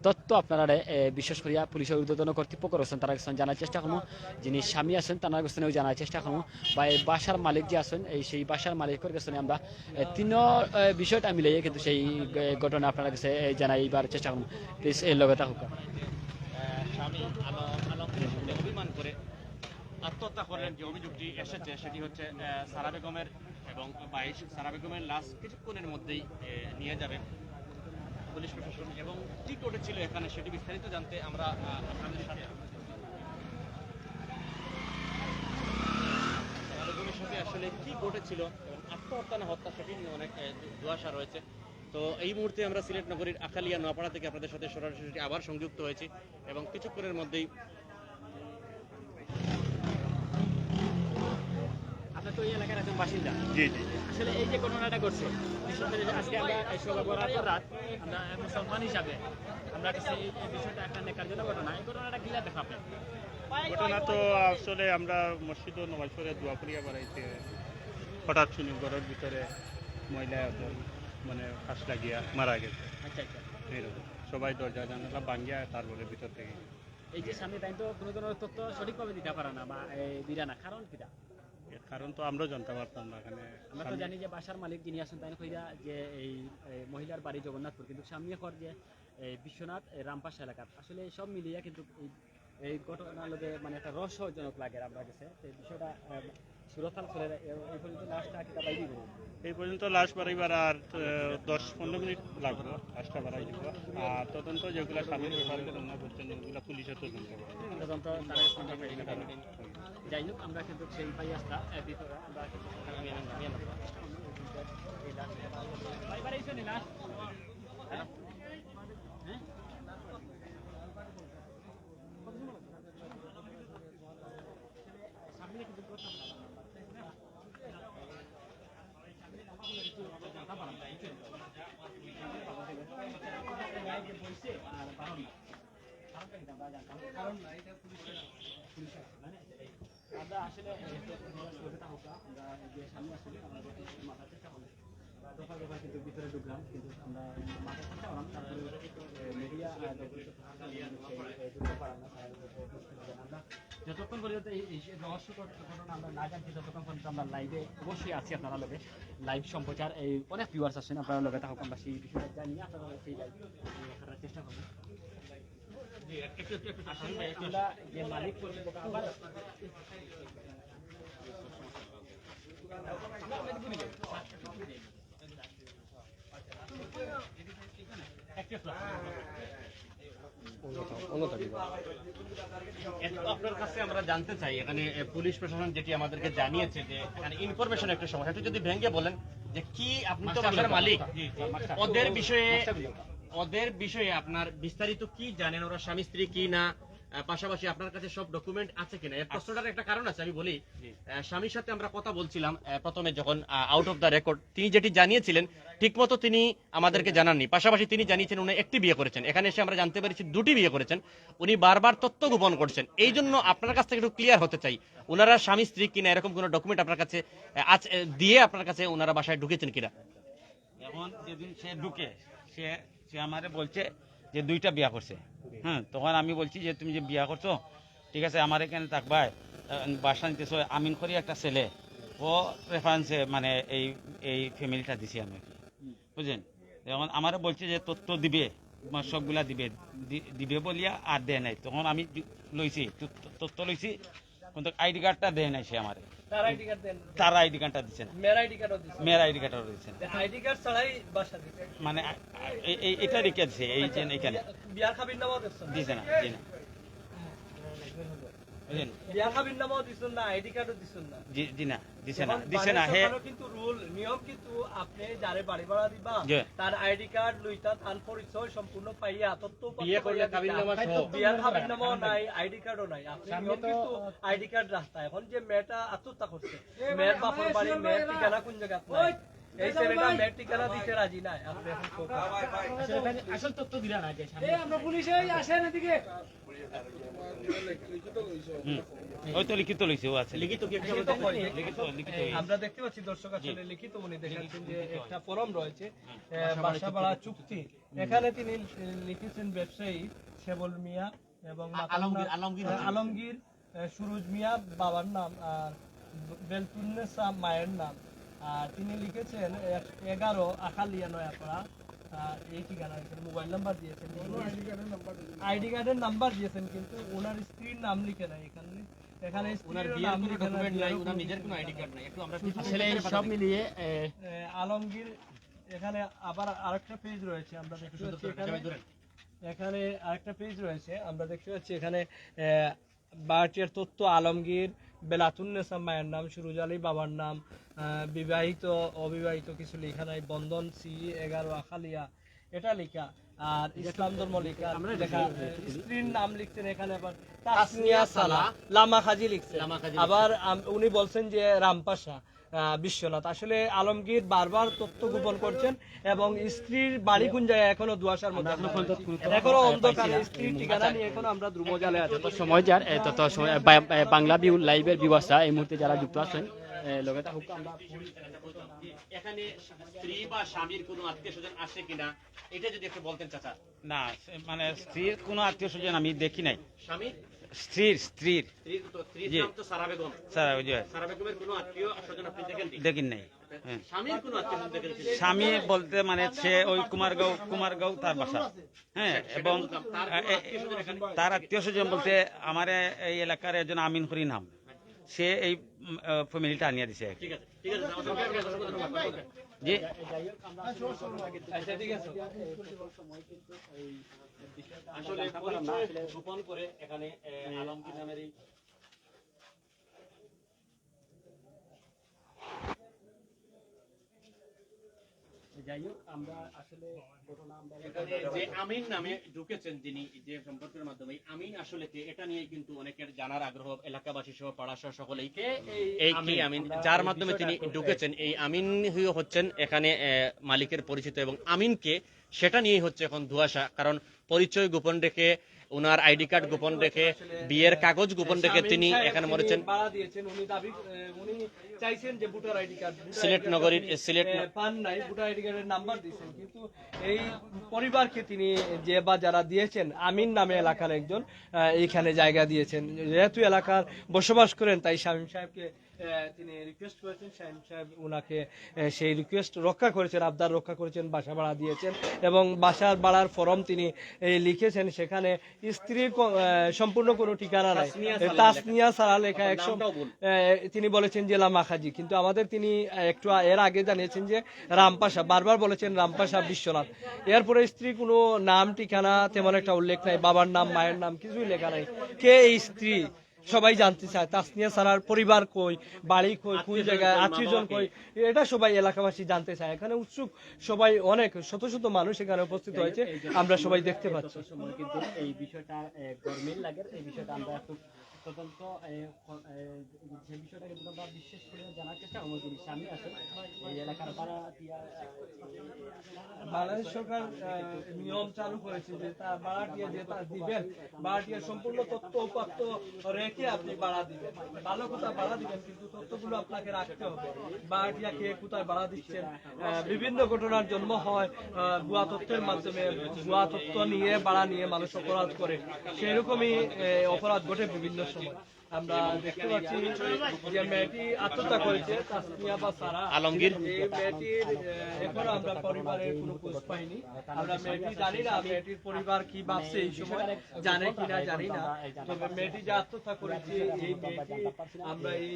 তথ্য আপনারারে, এ, বিশেষ করিয়া পুলিশের ঊর্ধ্বতন কর্তৃপক্ষ রয়েছেন, তারা কাছে জানার চেষ্টা করবো। যিনি স্বামী আছেন, তার কাছে জানার চেষ্টা করবো। বা এই বাসার মালিক যে আছেন, এই সেই বাসার মালিকের কাছে আমরা, এ, তিনও, এ, বিষয়টা মিলিয়ে কিন্তু সেই, এ, ঘটনা আপনার কাছে, এ, জানাইবার চেষ্টা করবো। প্লিজ, এর লগে থাকুক। আহ, স্বামী আলম, আলমগীরের সঙ্গে অভিমান করে আত্মহত্যা করলেন যে অভিযোগটি এসেছে, সেটি হচ্ছে, আহ, সারা বেগমের এবং বাইশ সারা বেগমের লাশ কিছুক্ষণের মধ্যেই, আহ, নিয়ে যাবে পুলিশ প্রশাসন। এবং কি ঘটেছিল এখানে, সেটি বিস্তারিত জানতে আমরা, আহ, আপনাদের সাথে সারা বেগমের সাথে আসলে কি ঘটেছিল এবং আত্মহত্যা না হত্যা, সেটি নিয়ে অনেক, আহ, ধোঁয়াশা রয়েছে। তো এই মুহূর্তে আমরা সিলেট নগরীর আখালিয়া নোয়াপাড়া থেকে আপনাদের সাথে সরাসরি আবার সংযুক্ত হয়েছি এবং কিছুক্ষণের মধ্যেই আপনার তো এই এলাকার একজন বাসিন্দা। জি, জি, জি। আসলে এই যে ঘটনাটা ঘটছে, বিশেষ করে যে আজকে আমরা এই শবে বরাতর রাত, আমরা মুসলমান হিসাবে আমরা কাছে এই, এই বিষয়টা একটা ন্যাক্কারজনক ঘটনা। এই ঘটনাটা কিলা দেখা আপনার? ঘটনা তো আসলে আমরা মসজিদো নমাজ পড়ে দোয়া করিয়া বাড়াইতে হঠাৎ শুনি ঘরের ভিতরে মহিলা একজন মানে ফাঁস লাগিয়া মারা গেছে। আচ্ছা, আচ্ছা। এইরকম সবাই দরজা জানালা ভাঙ্গিয়া তারপরে ভিতর থেকে। এই যে স্বামী তাই তো কোনো ধরনের তথ্য সঠিকভাবে দিতে পারে না বা, এ, দিরা না, কারণ কিটা? এর কারণ তো আমরাও জানতে পারতাম না এখানে। আমরা তো স্বামী জানি যে বাসার মালিক যিনি আছেন, তাই না, কইরা যে এই, এই মহিলার বাড়ি জগন্নাথপুর, কিন্তু স্বামী কর যে এই বিশ্বনাথ, এই রামপাশা এলাকার। আসলে সব মিলিয়ে কিন্তু এই, এই ঘটনার লগে মানে একটা রহস্যজনক লাগে আমরা গেছে। তো এই বিষয়টা, আহ, সুরতাল করে এ-, এই পর্যন্ত লাশটা কিতা বাইরে গেল? এই পর্যন্ত লাশ বাড়াইবার আর, আহ, দশ পনেরো মিনিট লাগবো লাশটা বাড়াই দিব। আর তদন্ত যেগুলা স্বামীর ব্যাপারে ঘটনা ঘটছে, ওগুলা পুলিশের তদন্ত। তদন্ত তারা সম্পূর্ণ করে। যাই হোক, আমরা কিন্তু সেই ভাই আসলা, আহ, ভিতরে আমরা কিন্তু এই লাশ, ভাই, বাড়ি এসে নি লাশ। হ্যাঁ? হ্যাঁ? আমরা আসলে, এ, তো, আমরা সামনে আসলে আমরা মাথার চেষ্টা করবো। দফা দফা কিন্তু ভিতরে ঢুকলাম, কিন্তু আমরা মাথার চেষ্টা করলাম, তারপরে, এ, মিডিয়া, আ, সেই, এ, ঢুকতে পারলাম না, তারা আমরা যতক্ষণ পর্যন্ত এই, এই রহস্য ঘট-, ঘটনা আমরা না জানছি, ততক্ষণ পর্যন্ত আমরা লাইভে অবশ্যই আছি আপনারা লগে। লাইভ সম্প্রচার, এই অনেক ভিউয়ার্স আছেন, আপনারা লগে থাকুক, আমরা সেই বিষয়টা জানি, আপনারা সেই লাইভ, এ, করার চেষ্টা করবেন। জি, একটু, একটু, একটু, একটু, আসলে আমরা যে মালিক কর্তৃপক্ষ আবার অন্য থাকি, অন্য থাকি। আপনার কাছে আমরা জানতে চাই, এখানে এ, পুলিশ প্রশাসন যেটি আমাদেরকে জানিয়েছে যে এখানে ইনফরমেশন একটা সমস্যা, একটু যদি ভেঙে বলেন যে কি, আপনি তো বাসার মালিক, ওদের বিষয়ে, ওদের বিষয়ে আপনার বিস্তারিত কি জানেন, ওরা স্বামী স্ত্রী কি না, আহ, পাশাপাশি আপনার কাছে সব ডকুমেন্ট আছে কিনা? এর প্রশ্নটার একটা কারণ আছে, আমি বলি। আহ, স্বামীর সাথে আমরা কথা বলছিলাম, আহ, প্রথমে যখন আউট অফ দ্য রেকর্ড, তিনি যেটি জানিয়েছিলেন ঠিকমতো তিনি আমাদেরকে জানাননি। পাশাপাশি তিনি জানিয়েছেন উনি একটি বিয়ে করেছেন, এখানে এসে আমরা জানতে পেরেছি দুটি বিয়ে করেছেন। উনি বারবার তথ্য গোপন করছেন, এই জন্য আপনার কাছ থেকে একটু ক্লিয়ার হতে চাই, ওনারা স্বামী স্ত্রী কিনা, এরকম কোনো ডকুমেন্ট আপনার কাছে আহ, আছে, আহ, দিয়ে আপনার কাছে ওনারা বাসায় ঢুকেছেন কিনা? এখন যেদিন সে ঢুকে, সে সে আমারে বলছে যে দুইটা বিয়া করছে। হ্যাঁ, তখন আমি বলছি যে তুমি যে বিয়া করছো, ঠিক আছে, আমার এখানে থাকবায়, আহ, বাসা নিতেছো, আমিন করি একটা ছেলে, ও রেফারেন্সে মানে এই এই ফ্যামিলিটা দিছি আমি আর কি, বুঝলেন? এখন আমারে বলছে যে তথ্য দিবে, তোমার সবগুলা দিবে, দি- দিবে বলিয়া আর দেয় নাই। তখন আমি দি- লইছি, তথ্য তথ্য লইছি, কিন্তু আইডি কার্ডটা দেয় নাই সে আমারে। তার আইডি কার্ড দেন। তার আইডি কার্ডটা দিছে না, মেয়ের আইডি কার্ডও দিচ্ছে। মেয়ের আইডি কার্ডটা দিছে না। আইডি কার্ড ছাড়াই বাসা দিতে। মানে আ- আ- এ- এ- এটা রেখে দিছে এই যে এখানে। বিয়ার খাবির নামাও দিচ্ছেন। দিছে না, জি না। বুঝলেন? বিয়ার খাবির নামাও দিচ্ছেন না, আইডি কার্ডও দিচ্ছেন না। জি জি না, দিছে না, এখন দিছে না। বাড়ির হে সরকারও কিন্তু রুল, নিয়ম কিন্তু আপনি যারে বাড়ি ভাড়া দিবা, জি। তার আইডি কার্ড লইতা, তার পরিচয় সম্পূর্ণ পাইয়া তথ্য উপাত্ত বিয়ে করলে পাইয়া খাবির দিতা। নামা সহ। বিয়ার খাবির নামাও নাই, আইডি কার্ডও নাই। আপনি নিয়ম কিন্তু আইডি কার্ড রাখতা। এখন যে মেয়েটা আত্মহত্যা করছে, মেয়ের বাপর বাড়ি, মেয়ের ঠিকানা কোন জায়গাত নাই, এই ছেলেটা মেয়ের ঠিকানা দিতে রাজি নাই। আপনি এখন কোথায়? আসলে তাহলে আসল তথ্য দিলা না যে স্বামী এই আমরা পুলিশে আসেন এদিকে। ওই তো লিখিত লইছে, ও আছে। লিখিত কি একটা লিখিত হয়। লিখিত লিখিত। আমরা দেখতে পাচ্ছি দর্শক আসলে লিখিত উনি দেখাচ্ছেন যে একটা ফর্ম রয়েছে, আহ, বাসা ভাড়া চুক্তি। এখানে তিনি লিখেছেন ব্যবসায়ী সেবল মিয়া এবং মাতার আলমগীর, নাম- আলমগীর। আহ, আলমগীর, আহ, সুরুজ মিয়া বাবার নাম আর বেলতুন্নেসা মায়ের নাম। আর তিনি লিখেছেন এক- এগারো আখালিয়া নয়াপাড়া, আহ, এই ঠিকানা, এখানে মোবাইল নাম্বার দিয়েছেন। আইডি কার্ডের নাম্বার দিয়েছেন, কিন্তু ওনার স্ত্রীর নাম লিখে নাই এখানে। এখানে ওনার স্ত্রীরও বিয়ের নাম কোনো লিখে নাই, ডকুমেন্ট নাই, বিয়েরও ওনার কোনো নিজের কোনো ডকুমেন্ট আইডি নাই। কার্ড নাই। একটু আমরা আসলে এই সব মিলিয়ে এ, এ, আলমগীর, এখানে আবার আরেকটা পেজ রয়েছে, আমরা দেখতে পাচ্ছি এখানে, সবাই ধরেন। এখানে আরেকটা পেজ রয়েছে, আমরা দেখতে পাচ্ছি এখানে এ, বাড়িটির তথ্য আলমগীর, বেলাতুন্নেসা মায়ের নাম, সুরুজ আলী বাবার নাম, আহ, বিবাহিত অবিবাহিত কিছু লেখা নাই, বন্ধন সি এগারো আখালিয়া, এটা লেখা। আর ইসলাম ধর্ম লেখা, লেখা। স্ত্রীর নাম লিখছেন এখানে আবার তাসনিয়া সালা, লামা খাজি লিখছেন। লামা খাজি আবার আম- উনি বলছেন যে রামপাশা, আহ, বিশ্বনাথ। আসলে আলমগীর বারবার তথ্য গোপন করছেন এবং স্ত্রীর বাড়ি কোন জায়গায় এখনো ধোঁয়াশার মধ্যে। এখনো অন্ধকারে স্ত্রীর ঠিকানা নিয়ে এখনো আমরা দ্রুম জালে আছি। সময় যার এ, তত সময় বা- এ, বাংলা ভিউ লাইভের ভিউয়ার্সরা এই মুহূর্তে যারা যুক্ত আছেন, এ, লগে থাকুক। আমরা এখানে স্ত্রী বা স্বামীর কোনো আত্মীয় স্বজন আসে কিনা, এটা যদি একটু বলতেন চাচা। না, সে- মানে স্ত্রীর কোনো আত্মীয় স্বজন আমি দেখি নাই। স্বামী, স্ত্রীর স্ত্রীর স্ত্রীর তো, স্ত্রীর জি। নাম তো সারা বেগম। স্যার, ওই যে সারা বেগমের কোনো আত্মীয় স্বজন আপনি দেখেননি? দেখেন নাই। হ্যাঁ। স্বামীর কোনো আত্মীয় স্বজন দেখেননি? স্বামী বলতে মানে সে ওই কুমারগাঁও, কুমারগাঁও তার বাসা। হ্যাঁ, এবং বললাম, তার এ- এ- আত্মীয় স্বজন এখানে তার আত্মীয় স্বজন বলতে আমার এই এলাকার একজন আমিন করি নাম, সে এই উম, আহ, ফ্যামিলিটা আনিয়া দিছে আর কি। ঠিক আছে, ঠিক আছে, আমার সঙ্গে কথা বলতে হবে। জি। আচ্ছা, ঠিক আছে। আসলে পরিচয় গোপন করে এখানে, এ, আলমগীর নামের এই যাই হোক, আমরা আসলে ঘটনা আমরা এখানে যে আমিন নামে ঢুকেছেন যিনি, যে সম্পর্কের মাধ্যমে, এই আমিন আসলে কে, এটা নিয়ে কিন্তু অনেকের জানার আগ্রহ, এলাকাবাসী সহ পাড়া সহ সকলেই। এই কে আমিন, যার মাধ্যমে তিনি ঢুকেছেন, এই আমিন হচ্ছেন এখানে, এ, মালিকের পরিচিত, এবং আমিন কে সেটা নিয়েই হচ্ছে এখন ধোঁয়াশা, কারণ পরিচয় গোপন রেখে, ওনার আইডি কার্ড গোপন রেখে, বিয়ের কাগজ গোপন রেখে তিনি এখানে মরেছেন। ভাড়া দিয়েছেন, উনি দাবি, এ, উনি চাইছেন যে ভোটার আইডি কার্ড। সিলেট নগরীর, এ, সিলেট ন- এ, পান নাই, ভোটার আইডি কার্ডের নাম্বার দিয়েছেন, কিন্তু এই পরিবারকে তিনি যে বা যারা দিয়েছেন, আমিন নামে এলাকার একজন, আহ, এইখানে জায়গা দিয়েছেন। যেহেতু এলাকার বসবাস করেন, তাই শামীম সাহেবকে, আহ, তিনি রিকোয়েস্ট করেছেন, শামীম সাহেব ওনাকে, আহ, সেই রিকোয়েস্ট রক্ষা করেছেন, আবদার রক্ষা করেছেন, বাসা ভাড়া দিয়েছেন এবং বাসার ভাড়ার ফর্ম তিনি, এই, লিখেছেন। সেখানে স্ত্রীর ক- আহ, সম্পূর্ণ কোনো ঠিকানা নাই। তাসনিয়া সারা তাসনিয়া সারা লেখা। আপনার একশো নামটাও ভুল। আহ, তিনি বলেছেন জেলা মাখাজি, কিন্তু আমাদের তিনি, আহ, একটু এর আগে জানিয়েছেন যে রামপাশা, বারবার বলেছেন রামপাশা বিশ্বনাথ। এরপরে স্ত্রী কোনো নাম ঠিকানা তেমন একটা উল্লেখ নাই, বাবার নাম মায়ের নাম কিছুই লেখা নাই। কে এই স্ত্রী? সবাই জানতে চায় তাসনিয়া সারার পরিবার কই, বাড়ি কই, কোন জায়গায়, আত্মীয়জন কই, এটা সবাই এলাকাবাসী জানতে চায়। এখানে উৎসুক সবাই, অনেক শত শত মানুষ এখানে উপস্থিত হয়েছে, আমরা সবাই দেখতে পাচ্ছি। সময় কিন্তু এই বিষয়টা, এ, গরমিল লাগে, এই বিষয়টা আমরা একটু তদন্ত, এ, ক- এ, যে বিষয়টা কিন্তু আমরা বিশেষ করে জানার চেষ্টা করবো, যিনি স্বামী আছেন, এই এলাকার ভাড়াটিয়া, এ, বাংলাদেশ সরকার, এ, নিয়ম চালু করেছে যে তার ভাড়াটিয়া যে তার দিবেন, ভাড়াটিয়া সম্পূর্ণ তথ্য উপাত্ত রেখে আপনি ভাড়া দিবেন। ভালো কথা ভাড়া দিবেন, কিন্তু তথ্যগুলো আপনাকে রাখতে হবে। ভাড়াটিয়া কে কোথায় ভাড়া দিচ্ছেন, আহ, বিভিন্ন ঘটনার জন্ম হয়, আহ, ভুয়া তথ্যের মাধ্যমে, ভুয়া তথ্য নিয়ে ভাড়া নিয়ে মানুষ অপরাধ করে, সেই রকমই, আহ, অপরাধ ঘটে বিভিন্ন সময়। আমরা দেখতে পাচ্ছি যে মেয়েটি আত্মহত্যা করেছে, তাসনিয়া বা সারা। আলমগীর। এই মেয়েটির, আহ, এখনো আমরা পরিবারের কোনো খোঁজ পাইনি। আমরা মেয়েটি জানি না, মেয়েটির পরিবার কি ভাবছে এই সময়, জানে কিনা জানি না। তবে মেয়েটি যে আত্মহত্যা করেছে, এই মেয়েটি, আমরা এই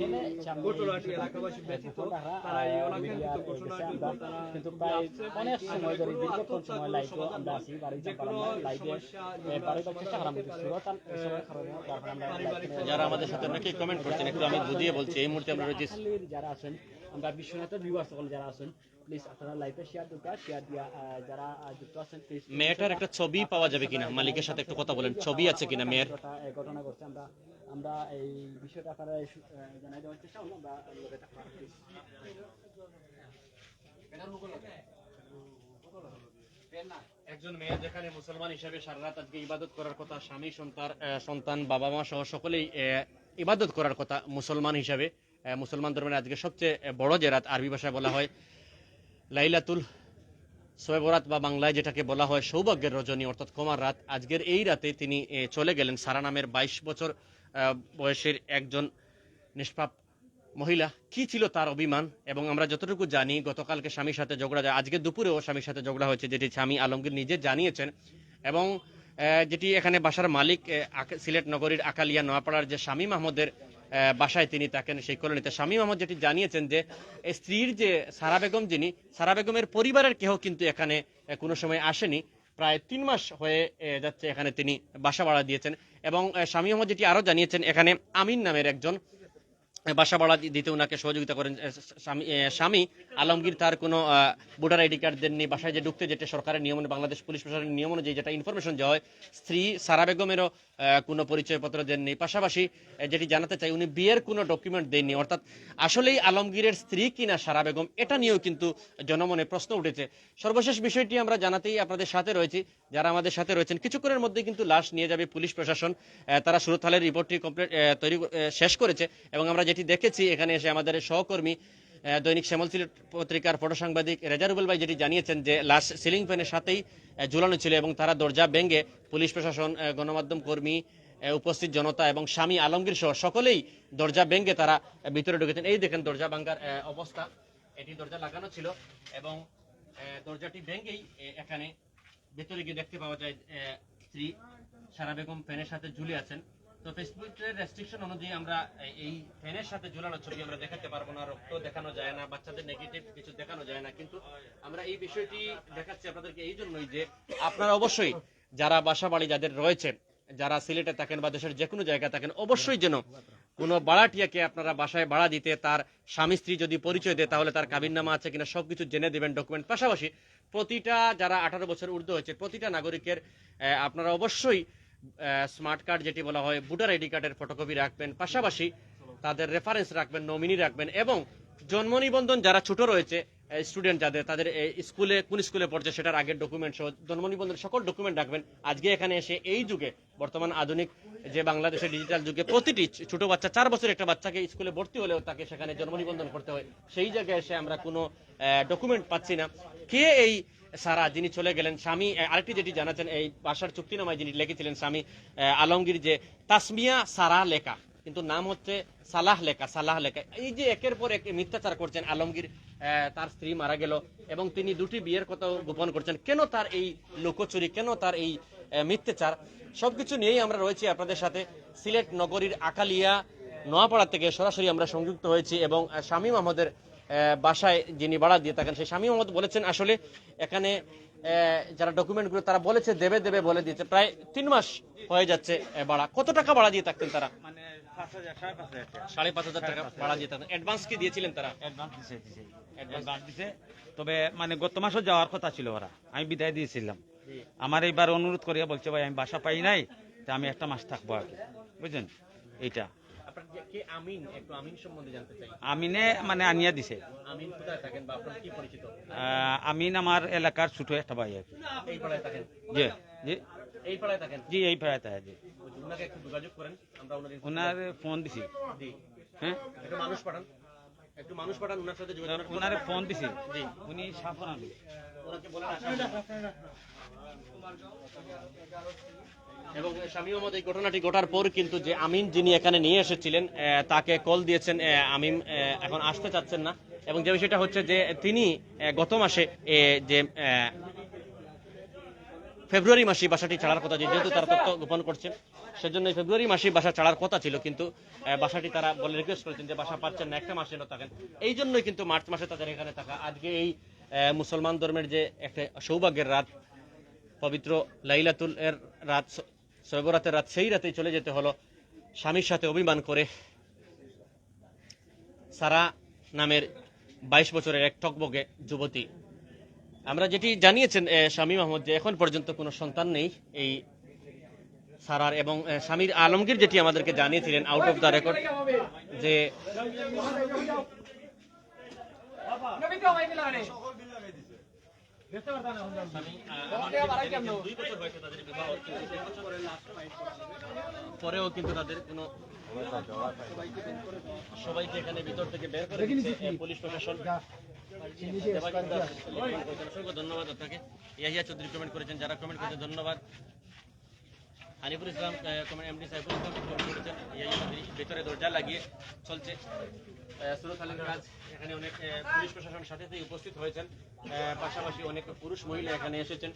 ঘটনাটি এলাকাবাসী ব্যতীত তারা এই অনাকাঙ্ক্ষিত ঘটনার জন্য তারা কিন্তু প্রায় অনেক সময় ধরে, দীর্ঘক্ষণ সময় লাইভে আমরা আছি, বাড়ি যে কোনো লাইভে সমস্যা, বাড়ির চেষ্টা করার মধ্যে সুরত আল-, সুরত আল-, যারা আমাদের সাথে অনেকেই কমেন্ট করছেন, একটু আমি বুঝিয়ে বলছি। এই মুহূর্তে আমরা রয়েছি, যারা আছেন, আমরা বিশ্বনাথের ভিউয়ার্স সকল যারা আছেন, প্লিজ আপনারা লাইভে শেয়ার দুটা, শেয়ার দিয়া, আহ, যারা, আহ, যুক্ত আছেন, প্লিজ মেয়েটার একটা ছবি পাওয়া যাবে কিনা, মালিকের সাথে একটু কথা বলেন, ছবি আছে কিনা মেয়ের। ঘটনা, আহ, ঘটনা ঘটছে, আমরা, আমরা এই বিষয়টা আপনারা শু-, আহ, জানাই দেওয়ার চেষ্টা করবো, আমরা লগে থাকবো, প্লিজ। একজন মেয়ে যেখানে মুসলমান হিসাবে সারা রাত আজকে ইবাদত করার কথা, স্বামী, সন্তান, আহ, সন্তান, বাবা মা সহ সকলেই, আহ, ইবাদত করার কথা মুসলমান হিসাবে, আহ, মুসলমান ধর্মের আজকে সবচেয়ে, আহ, বড় যে রাত, আরবি ভাষায় বলা হয় লাইলাতুল শবে বরাত বা বাংলায় যেটাকে বলা হয় সৌভাগ্যের রজনী, অর্থাৎ ক্ষমার রাত। আজকের এই রাতে তিনি, আহ, চলে গেলেন। সারা নামের বাইশ বছর, আহ, বয়সের একজন নিষ্পাপ মহিলা। কি ছিল তার অভিমান? এবং আমরা যতটুকু জানি, গতকালকে স্বামীর সাথে ঝগড়া যায়, আজকে দুপুরেও স্বামীর সাথে ঝগড়া হয়েছে, যেটি স্বামী আলমগীর নিজে জানিয়েছেন। এবং, আহ, যেটি এখানে বাসার মালিক, আহ, আক-, সিলেট নগরীর আকালিয়া নোয়াপাড়ার যে শামীম আহমদের, আহ, বাসায় তিনি থাকেন, সেই কলোনিতে। শামীম আহমদ যেটি জানিয়েছেন যে, এ, স্ত্রীর যে সারা বেগম, যিনি সারা বেগমের পরিবারের কেউ কিন্তু এখানে, আহ, কোনো সময় আসেনি। প্রায় তিন মাস হয়ে, আহ, যাচ্ছে এখানে তিনি বাসা ভাড়া দিয়েছেন। এবং, আহ, শামীম আহমদ যেটি আরও জানিয়েছেন, এখানে আমিন নামের একজন বাসা ভাড়া দি-, দিতে ওনাকে সহযোগিতা করেন। এ, স্বামী, এ, স্বামী আলমগীর তার কোনো, আহ, ভোটার আইডি কার্ড দেননি। বাসায় যে ঢুকতে যেতে সরকারের নিয়ম অনু-, বাংলাদেশ পুলিশ প্রশাসনের নিয়ম অনুযায়ী যেটা ইনফরমেশন দেওয়া হয়, স্ত্রী সারা বেগমেরও, আহ, কোনো পরিচয়পত্র দেননি। পাশাপাশি, আহ, যেটি জানাতে চাই, উনি বিয়ের কোনো ডকুমেন্ট দেননি। অর্থাৎ আসলেই আলমগীরের স্ত্রী কিনা সারা বেগম, এটা নিয়েও কিন্তু জনমনে প্রশ্ন উঠেছে। সর্বশেষ বিষয়টি আমরা জানাতেই আপনাদের সাথে রয়েছি, যারা আমাদের সাথে রয়েছেন, কিছুক্ষণের মধ্যে কিন্তু লাশ নিয়ে যাবে পুলিশ প্রশাসন। আহ, তারা সুরতহালের রিপোর্টটি কমপ্লিট, আহ, তৈরি, আহ, শেষ করেছে। এবং আমরা যেটি দেখেছি, এখানে এসে আমাদের সহকর্মী, আহ, দৈনিক শ্যামল সিলেট পত্রিকার ফটো সাংবাদিক রেজা রুবেল ভাই যেটি জানিয়েছেন যে লাশ সিলিং ফ্যানের সাথেই, আহ, ঝুলানো ছিল এবং তারা দরজা ভেঙে পুলিশ প্রশাসন, আহ, গণমাধ্যম কর্মী, আহ, উপস্থিত জনতা এবং স্বামী আলমগীর সহ সকলেই দরজা ভেঙে তারা, আহ, ভিতরে ঢুকেছেন। এই দেখেন দরজা ভাঙার, আহ, অবস্থা, এটি দরজা লাগানো ছিল এবং, আহ, দরজাটি ভেঙেই, আহ, এখানে ভেতরে গিয়ে দেখতে পাওয়া যায়, আহ, স্ত্রী সারা বেগম ফ্যানের সাথে ঝুলে আছেন। তো Facebook-এর রেস্ট্রিকশন অনুযায়ী আমরা, আহ, এই ফ্যানের সাথে ঝুলানো ছবি আমরা দেখাতে পারবো না, রক্ত দেখানো যায় না, বাচ্চাদের নেগেটিভ কিছু দেখানো যায় না। কিন্তু আমরা এই বিষয়টি দেখাচ্ছি আপনাদেরকে এই জন্যই যে আপনারা অবশ্যই যারা বাসা বাড়ি যাদের রয়েছে, যারা সিলেটে থাকেন বা দেশের যে কোনো জায়গায় থাকেন, অবশ্যই যেন কোনো ভাড়াটিয়াকে আপনারা বাসায় ভাড়া দিতে, তার স্বামী স্ত্রী যদি পরিচয় দেয়, তাহলে তার কাবিননামা আছে কিনা সবকিছু জেনে দেবেন, ডকুমেন্ট। পাশাপাশি প্রতিটা যারা আঠারো বছর ঊর্ধ্ব হয়েছে, প্রতিটা নাগরিকের, আহ, আপনারা অবশ্যই, আহ, স্মার্ট কার্ড যেটি বলা হয়, ভোটার আইডি কার্ডের ফটোকপি রাখবেন, পাশাপাশি তাদের রেফারেন্স রাখবেন, নমিনি রাখবেন এবং জন্ম নিবন্ধন যারা ছোট রয়েছে, আহ, স্টুডেন্ট যাদের, তাদের, আহ, স্কুলে, কোন স্কুলে পড়ছে সেটার আগের ডকুমেন্ট সহ জন্ম নিবন্ধন সকল ডকুমেন্ট রাখবেন। আজকে এখানে এসে এই যুগে, বর্তমান আধুনিক যে বাংলাদেশের ডিজিটাল যুগে প্রতিটি ছ-, ছোট বাচ্চা, চার বছর একটা বাচ্চাকে স্কুলে ভর্তি হলেও তাকে সেখানে জন্ম নিবন্ধন করতে হয়। সেই জায়গায় এসে আমরা কোনো, আহ, ডকুমেন্ট পাচ্ছি না। কে এই সারা যিনি চলে গেলেন? স্বামী, আহ, আরেকটি যেটি জানাচ্ছেন, এই বাসার চুক্তিনামায় যিনি লিখেছিলেন স্বামী, আহ, আলমগীর, যে তাসমিয়া সারা লেখা, কিন্তু নাম হচ্ছে সালাহ লেখা, সালাহ লেখা। এই যে একের পর এক মিথ্যাচার করছেন আলমগীর, আহ, তার স্ত্রী মারা গেল এবং তিনি দুটি বিয়ের কথাও গোপন করছেন। কেন তার এই লুকোচুরি, কেন তার এই, আহ, মিথ্যেচার, সবকিছু নিয়েই আমরা রয়েছি আপনাদের সাথে। সিলেট নগরীর আকালিয়া নোয়াপাড়া থেকে সরাসরি আমরা সংযুক্ত হয়েছি এবং আহ, শামীম আহমদের আহ, বাসায় যিনি ভাড়া দিয়ে থাকেন, সেই শামীম আহমদ বলেছেন আসলে এখানে আহ, যারা ডকুমেন্টগুলো তারা বলেছে দেবে দেবে বলে দিয়েছে, প্রায় তিন মাস হয়ে যাচ্ছে আহ, ভাড়া। কত টাকা ভাড়া দিয়ে থাকতেন তারা? মানে পাঁচ হাজার, সাড়ে পাঁচ হাজার টাকা। সাড়ে পাঁচ হাজার টাকা ভাড়া দিয়ে থাকতেন। অ্যাডভান্স কি দিয়েছিলেন তারা? অ্যাডভান্স দিছে, দিছে। অ্যাডভান্স দিছে। তবে মানে গত মাসও যাওয়ার কথা ছিল ওরা, আমি বিদায় দিয়েছিলাম। আমার এইবার অনুরোধ করিয়া বলছে, ভাই, আমি বাসা পাই নাই, তা আমি একটা মাস থাকবো আর কি, বুঝছেন? এইটা। আপনার যে কে আমিন, একটু আমিন সম্বন্ধে জানতে চাই। আমিনে মানে আনিয়া দিছে। আমিন কোথায় থাকেন বা আপনার কি পরিচিত? আহ, আমিন আমার এলাকার ছোট একটা ভাই আর কি। এই পাড়ায় থাকেন? জি, জি। এই পাড়ায় থাকেন? জি, এই পাড়ায় থাকে, জি। ওনাকে একটু যোগাযোগ করেন, আমরা ওনার ওনার ফোন দিছি। জি। হ্যাঁ। একটু মানুষ পাঠান, একটু মানুষ পাঠান ওনার সাথে যোগাযোগ করেন। ওনারে ফোন দিছি। জি। উনি সাফ ওনার। ওনাকে বলেন আসেন। এবং শামীম আহমদ এই ঘটনাটি ঘটার পর কিন্তু যে আমিন যিনি এখানে নিয়ে এসেছিলেন, আহ, তাকে কল দিয়েছেন, আহ, আমিন আহ, এখন আসতে চাচ্ছেন না। এবং যে বিষয়টা হচ্ছে যে তিনি আহ, গত মাসে আহ, যে আহ, ফেব্রুয়ারি মাসে বাসাটি ছাড়ার কথা, যেহেতু তারা তথ্য গোপন করছেন, সেজন্য এই ফেব্রুয়ারি মাসে বাসা ছাড়ার কথা ছিল, কিন্তু আহ, বাসাটি তারা বলে রিকোয়েস্ট করেছেন যে বাসা পাচ্ছেন না, একটা মাস যেন থাকেন। এই জন্যই কিন্তু মার্চ মাসে তাদের এখানে থাকা। আজকে এই আহ, মুসলমান ধর্মের যে একটা সৌভাগ্যের রাত, পবিত্র লাইলাতুল এর রাত, শ- শবে বরাতের রাত, সেই রাতেই চলে যেতে হলো স্বামীর সাথে অভিমান করে সারা নামের বাইশ বছরের এক টকবগে যুবতী। আমরা যেটি জানিয়েছেন আহ, শামীম আহমদ, যে এখন পর্যন্ত কোনো সন্তান নেই এই সারার, এবং আহ, স্বামীর আলমগীর যেটি আমাদেরকে জানিয়েছিলেন আউট অফ দ্য রেকর্ড, যে স্বামী, আহ, আলমগীর জানিয়েছেন দুই বছর বয়সে তাদের বিবাহ, কিন্তু দুই বছর পরেও কিন্তু তাদের কোনো, সবাইকে এখানে ভিতর থেকে বের করে দিচ্ছে আহ, পুলিশ প্রশাসন। দেবানন্দ দাস কমেন্ট করেছেন, অসংখ্য ধন্যবাদ আপনাকে। ইয়াহিয়া চৌধুরী কমেন্ট করেছেন, যারা কমেন্ট করেছেন ধন্যবাদ। হানিফুল ইসলাম, আহ, কমেন্ট, এমডি সাইফুল ইসলাম কমেন্ট করেছেন, ইয়াহিয়া চৌধুরী ভিতরে দরজা লাগিয়ে চলছে আহ, সুরত আলীর কাজ। এখানে অনেক আহ, পুলিশ প্রশাসন সাথে সাথে উপস্থিত হয়েছেন, আহ, পাশাপাশি অনেক পুরুষ মহিলা এখানে এসেছেন।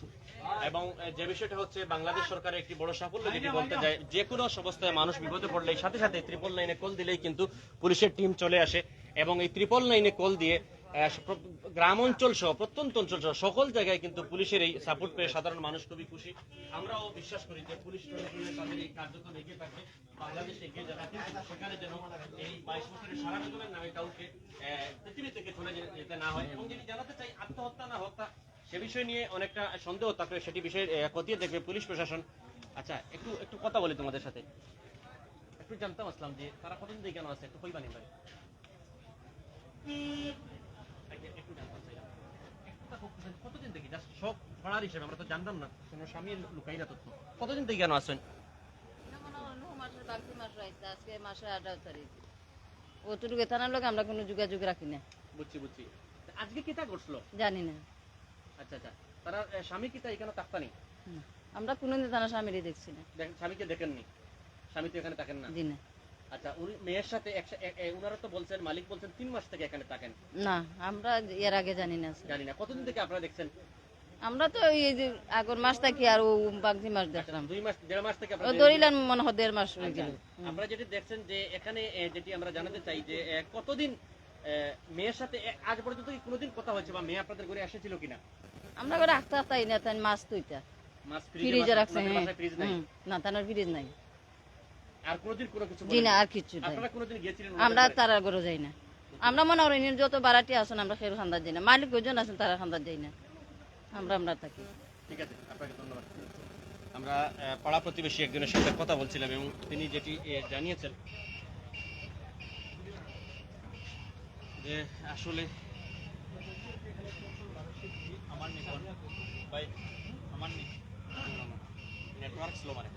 এবং আহ, যে বিষয়টা হচ্ছে বাংলাদেশ সরকারের একটি বড় সাফল্য যদি বলতে যায়, যে কোনো অবস্থায় মানুষ বিপদে পড়লেই সাথে সাথে ট্রিপল নাইনে কল দিলেই কিন্তু পুলিশের টিম চলে আসে এবং এই ট্রিপল নাইনে কল দিয়ে আহ, প্র- গ্রাম অঞ্চল সহ প্রত্যন্ত অঞ্চল সহ সকল জায়গায় কিন্তু পুলিশের এই সাপোর্ট পেয়ে সাধারণ মানুষ খুবই খুশি। আমরাও বিশ্বাস করি যে পুলিশ প্রশাসনের তাদের এই কার্যক্রম এগিয়ে থাকবে, বাংলাদেশ এগিয়ে যাবে, কিন্তু সেখানে যেন এই বাইশ বছরের সারা জীবনের নামে কাউকে আহ, পৃথিবী থেকে চলে যে- যেতে না হয়। এবং যদি জানাতে চাই আত্মহত্যা না হত্যা, সে বিষয় নিয়ে অনেকটা সন্দেহ থাকলে সেটি বিষয়ে আহ, খতিয়ে দেখবে পুলিশ প্রশাসন। আচ্ছা, একটু একটু কথা বলি তোমাদের সাথে। একটু জানতাম আসলাম যে তারা কতদিন থেকে কেন আছে, একটু কইবানি ভাই? একটু জানতাম চাইলাম। একটা কথা বলছেন, কতদিন থেকে? জাস্ট শখ, পাড়ার হিসেবে আমরা তো জানতাম না, কোনো স্বামী লুকাই না তথ্য। কতদিন থেকে কেন আছেন? এটা মনে হয় নয় মাসের বাকি মাস রয়েছে, আজকে মাসের আঠারো তারিখ। অতটুকু থানার লগে আমরা কোনো যোগাযোগ রাখি না। বুঝছি, বুঝছি। তা আজকে কিতা ঘটলো? জানি না। আচ্ছা, আচ্ছা। তারা আহ, স্বামী কিতা এখানে থাকতা নি? না। আমরা কোনোদিন থানার স্বামীরে দেখছি না। দেখেন, স্বামীকে দেখেননি? স্বামী তো এখানে থাকেন না। জি না। আচ্ছা, উনি মেয়ের সাথে একসা- এ- এ- ওনারা তো বলছেন, মালিক বলছেন তিন মাস থেকে এখানে থাকেন। না, আমরা এর আগে জানি না। জানি না কতদিন থেকে আপনারা দেখছেন। আমরা তো এই যে আগর মাস থাকি আর ও বাগজি মাস দেখলাম। দুই মাস, দেড় মাস থেকে ও আপনারা ধরিলাম মনে হয় দেড় মাস হয়ে আচ্ছা, গেল। আপনারা যেটি দেখছেন যে এখানে এ, যেটি আমরা জানাতে চাই যে এ, কতদিন এ, মেয়ের সাথে এ, আজ পর্যন্ত কি কোনোদিন কথা হয়েছে বা মেয়ে আপনাদের ঘরে এসেছিল কিনা? আমরা করে রাখতে রাখতে এই না তাই মাছ তুইতা মাছ ফ্রিজে ফ্রিজে রাখছে। আপনাদের হ্যাঁ। বাসায় ফ্রিজ নাই? হুম, না তার ফ্রিজ নাই। আর কোনোদিন কোনো কিছু জি বলেনি? না, আর কিচ্ছু নাই। আপনারা কোনোদিন গিয়েছিলেন আমরা ওনাদের ঘরে? তারার ঘরে যাই না। আমরা মনে করি এনে যত বারাটি আছেন আমরা খেয়ে খান্দার যাই না, মালিক ওজন আছেন তারা খান্দার যাই না। আমরা আমরা থাকি। ঠিক আছে, আপনাকে ধন্যবাদ। আমরা আহ, পাড়া প্রতিবেশী একজনের সাথে কথা বলছিলাম এবং তিনি যেটি আহ, জানিয়েছেন যে আসলে আমার নিকট ভাই, আমার নেটওয়ার্ক স্লো মানে।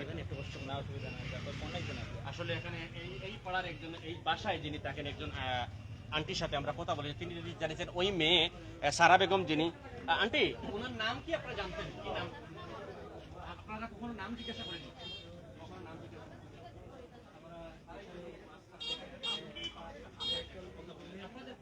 এখানে একটু কষ্ট। না, অসুবিধা নাই, তারপর অনেকজন আছে। আসলে এখানে এই এই পাড়ার একজন, এই বাসায় যিনি থাকেন, একজন আহ, আন্টির সাথে আমরা কথা বলেছি। তিনি যদি জানিয়েছেন ওই মেয়ে আহ, সারা বেগম যিনি আহ, আন্টি, ওনার নাম কি আপনারা জানতেন? কি নাম? আপনারা কখনো নাম জিজ্ঞাসা করেনি? কখনো নাম জিজ্ঞাসা করেনি? আপনাদের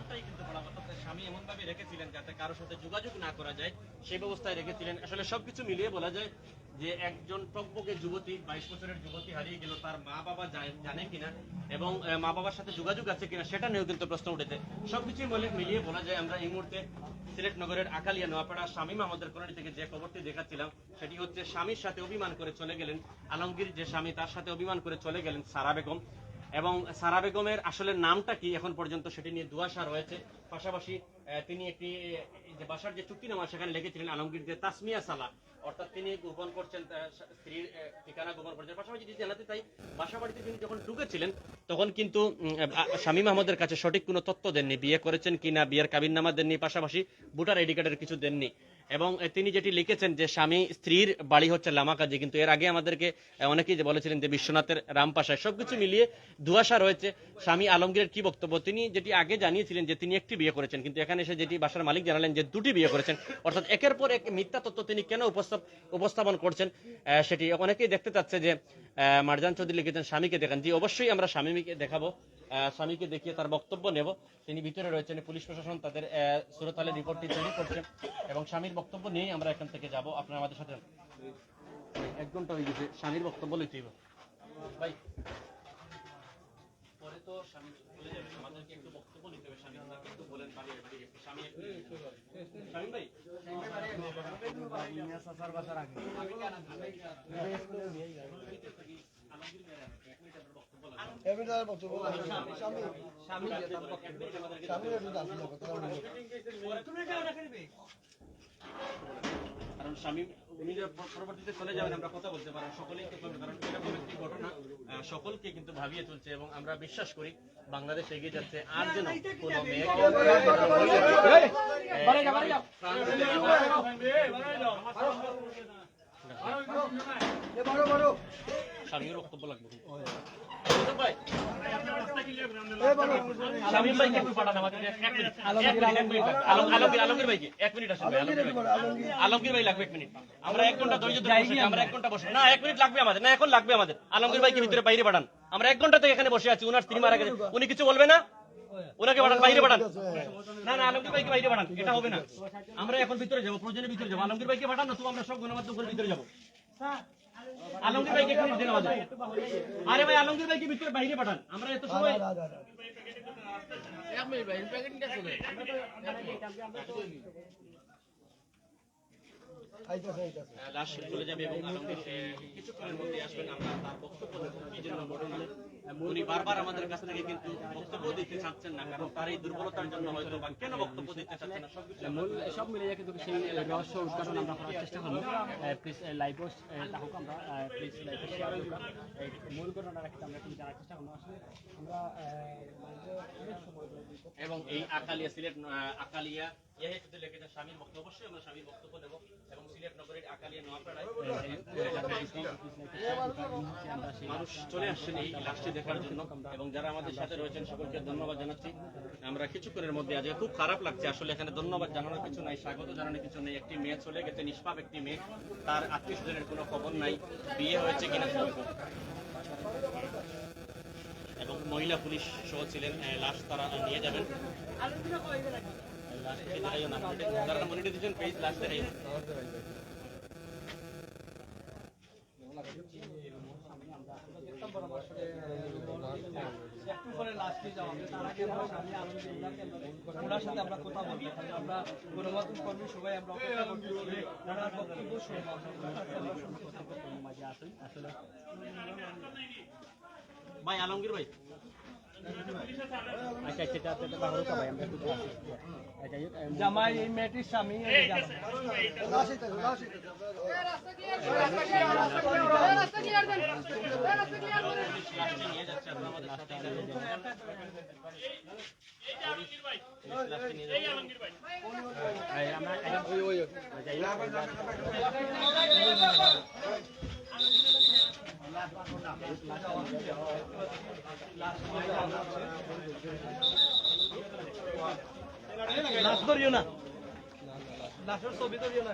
তাই কিন্তু বলা, অর্থাৎ স্বামী এমনভাবে রেখেছিলেন যাতে কারোর সাথে যোগাযোগ না করা যায়, সেই ব্যবস্থায় রেখেছিলেন। আসলে সবকিছু মিলিয়ে বলা যায় যে একজন টকবকে যুবতী, বাইশ বছরের যুবতী হারিয়ে গেল, তার মা বাবা যায়- জানে কিনা এবং আহ, মা বাবার সাথে যোগাযোগ আছে কিনা, সেটা নিয়েও কিন্তু প্রশ্ন উঠেছে। সবকিছু মিলে- মিলিয়ে বলা যায়, আমরা এই মুহূর্তে সিলেট নগরের আকালিয়া নোয়াপাড়া শামীম আহমদের কলোনি থেকে যে খবরটি দেখাচ্ছিলাম, সেটি হচ্ছে স্বামীর সাথে অভিমান করে চলে গেলেন আলমগীর, যে স্বামী, তার সাথে অভিমান করে চলে গেলেন সারা বেগম। এবং সারা বেগমের আসলে নামটা কি এখন পর্যন্ত, সেটি নিয়ে ধোঁয়াশা রয়েছে। পাশাপাশি আহ, তিনি একটি আহ, যে বাসার যে চুক্তিনামা, সেখানে লিখেছিলেন আলমগীর যে তাসমিয়া সালা, অর্থাৎ তিনি গোপন করছেন তার স্ত্রীর আহ, ঠিকানা গোপন করছেন। পাশাপাশি যদি জানাতে চাই, বাসা বাড়িতে তিনি যখন ঢুকেছিলেন, তখন কিন্তু উম, আহ, শামীম আহমদের কাছে সঠিক কোনো তথ্য দেননি, বিয়ে করেছেন কিনা, বিয়ের কাবিননামা দেননি, পাশাপাশি ভোটার আইডি কার্ডের কিছু দেননি। এবং আহ, তিনি যেটি লিখেছেন যে স্বামী স্ত্রীর বাড়ি হচ্ছে লামাকাজি, কিন্তু এর আগে আমাদেরকে আহ, অনেকেই যে বলেছিলেন যে বিশ্বনাথের রামপাশায়। সবকিছু মিলিয়ে ধোঁয়াশা রয়েছে স্বামী আলমগীরের কি বক্তব্য। তিনি যেটি আগে জানিয়েছিলেন যে তিনি একটি বিয়ে করেছেন, কিন্তু এখানে এসে যেটি বাসার মালিক জানালেন যে দুটি বিয়ে করেছেন, অর্থাৎ একের পর এক মিথ্যা তথ্য তিনি কেন উপস্থাপ- উপস্থাপন করছেন, আহ, সেটি অনেকেই দেখতে চাচ্ছে যে আহ, মারজান চৌধুরী লিখেছেন স্বামীকে দেখান। জি, অবশ্যই আমরা স্বামীকে দেখাবো, আহ, স্বামীকে দেখিয়ে তার বক্তব্য নেব। তিনি ভিতরে রয়েছেন, পুলিশ প্রশাসন তাদের আহ, সুরতহালের রিপোর্টটি তৈরি করছে এবং স্বামীর বক্তব্য নিয়েই আমরা এখান থেকে যাব। আপনারা আমাদের সাথে থাকুন। এক ঘন্টা হয়ে গেছে, স্বামীর বক্তব্য নিতে হবে। ভাই, পরে তো স্বামী চলে যাবে, আমাদেরকে একটু বক্তব্য নিতে হবে। স্বামী, একটু বলেন, বাড়ি, বাড়ি, একটু স্বামী, একটু স্বামী ভাই। এমনি তার বক্তব্য। স্বামী, স্বামী, স্বামী একটু দাঁড়িয়ে যাবে, তাহলে কারণ স্বামী, উনি যে পর- পরবর্তীতে চলে যাবেন, আমরা কথা বলতে পারেন, সকলেই তো করবে, কারণ এরকম একটি ঘটনা আহ, সকলকে কিন্তু ভাবিয়ে তুলছে এবং আমরা বিশ্বাস করি বাংলাদেশ এগিয়ে যাচ্ছে। আর যেন কোনো মেয়েকে স্বামীর বক্তব্য লাগবে। ভাই, শামীম ভাইকে একটু পাঠান আমাদের, এক মিনিট। এক মিনিট, এক মিনিট। আলম- আলমগীর, আলমগীর ভাইকে, এক মিনিট আসেন ভাই, আলমগীর ভাই। আলমগীর ভাই লাগবে এক মিনিট। আমরা এক ঘন্টা ধৈর্য ধরে বসে আছি, আমরা এক ঘন্টা বসে, না, এক মিনিট লাগবে আমাদের, না, এখন লাগবে আমাদের। আলমগীর ভাইকে ভিতরে বাইরে পাঠান। আমরা এক ঘন্টা থেকে এখানে বসে আছি, ওনার স্ত্রী মারা গেছে, উনি কিছু বলবে না? ওনাকে পাঠান, বাইরে পাঠান। না, না, আলমগীর ভাইকে বাইরে পাঠান, এটা হবে না। আমরা এখন ভিতরে যাবো, প্রয়োজনে ভিতরে যাবো। আলমগীর ভাইকে পাঠান, না তো আমরা সব গণমাধ্যম করে ভিতরে যাবো। আলমগীর ভাইকে একটু দেন আমাদের। আরে ভাই, আলমগীর ভাইকে ভিতরে বাইরে পাঠান, আমরা এত সময়। এক মিনিট ভাই, প্যাকেট নিয়ে আসো ভাই। আইতাছে, আইতাছে। আহ, লাশ চলে যাবে এবং আলমগীর, আহ, কিছুক্ষণের মধ্যে আসবেন। আমরা তার বক্তব্য নেব, কি জন্য ঘটনা। উনি বারবার আমাদের কাছ থেকে কিন্তু বক্তব্য দিতে চাচ্ছেন না, কারণ তার এই দুর্বলতার জন্য হয়তো বা কেন বক্তব্য দিতে চাচ্ছেন না, সবকিছু আমরা মূল সব মিলিয়ে কিন্তু সেই রহস্য উদ্ঘাটন আমরা করার চেষ্টা করবো। আহ, প্লিজ, আহ, লাইভও, আহ, থাকুক, আমরা, আহ, প্লিজ লাইভে শেয়ার করুক। এই মূল ঘটনাটা কিন্তু আমরা একটু জানার চেষ্টা করবো। আসলে আমরা, আহ, লাইভে অনেক সময় ধরে এবং এই আকালিয়া, সিলেট, আহ, আকালিয়া ইয়াহিয়া চৌধুরী লিখেছেন স্বামীর বক্তব্য, অবশ্যই আমরা স্বামীর বক্তব্য দেব এবং সিলেট নগরীর আকালিয়া নোয়াপাড়ায় মানুষ চলে আসছেন এই লাশটি দেখার জন্য এবং যারা আমাদের সাথে রয়েছেন সকলকে ধন্যবাদ জানাচ্ছি। আমরা কিছুক্ষণের মধ্যে, আজকে খুব খারাপ লাগছে আসলে, এখানে ধন্যবাদ জানানোর কিছু নাই, স্বাগত জানানোর কিছু নেই। একটি মেয়ে চলে গেছে, নিষ্পাপ একটি মেয়ে, তার আত্মীয় স্বজনের কোনো খবর নাই, বিয়ে হয়েছে কিনা। এবং মহিলা পুলিশ সহ ছিলেন, আহ, লাশ তারা নিয়ে যাবেন। লাশ দেখাইও না, যারা মনিটর দিচ্ছেন, প্লিজ লাশ দেখাইও না। একটু পরে লাশ নিয়ে যাওয়া হবে। তার আগে আমরা স্বামী আলমগীর ওনাকে, ওনার সাথে আমরা কথা বলবো। কারণ আমরা গণমাধ্যম কর্মী সবাই আমরা অপেক্ষা করতেছি। ওনার বক্তব্য শুনবো। আমরা শুরু করতে করতে মাঝে আসুন। আসলে ভাই, আলমগীর ভাই। আচ্ছা, আচ্ছা, আচ্ছা, আচ্ছা, বাহরুকা ভাই, আমরা একটু আসি। আচ্ছা, এই, এই, জামাই, এই মেয়েটির স্বামী, এই জামাই। লাশ ধরিও না, লাশের ছবি ধরিও না।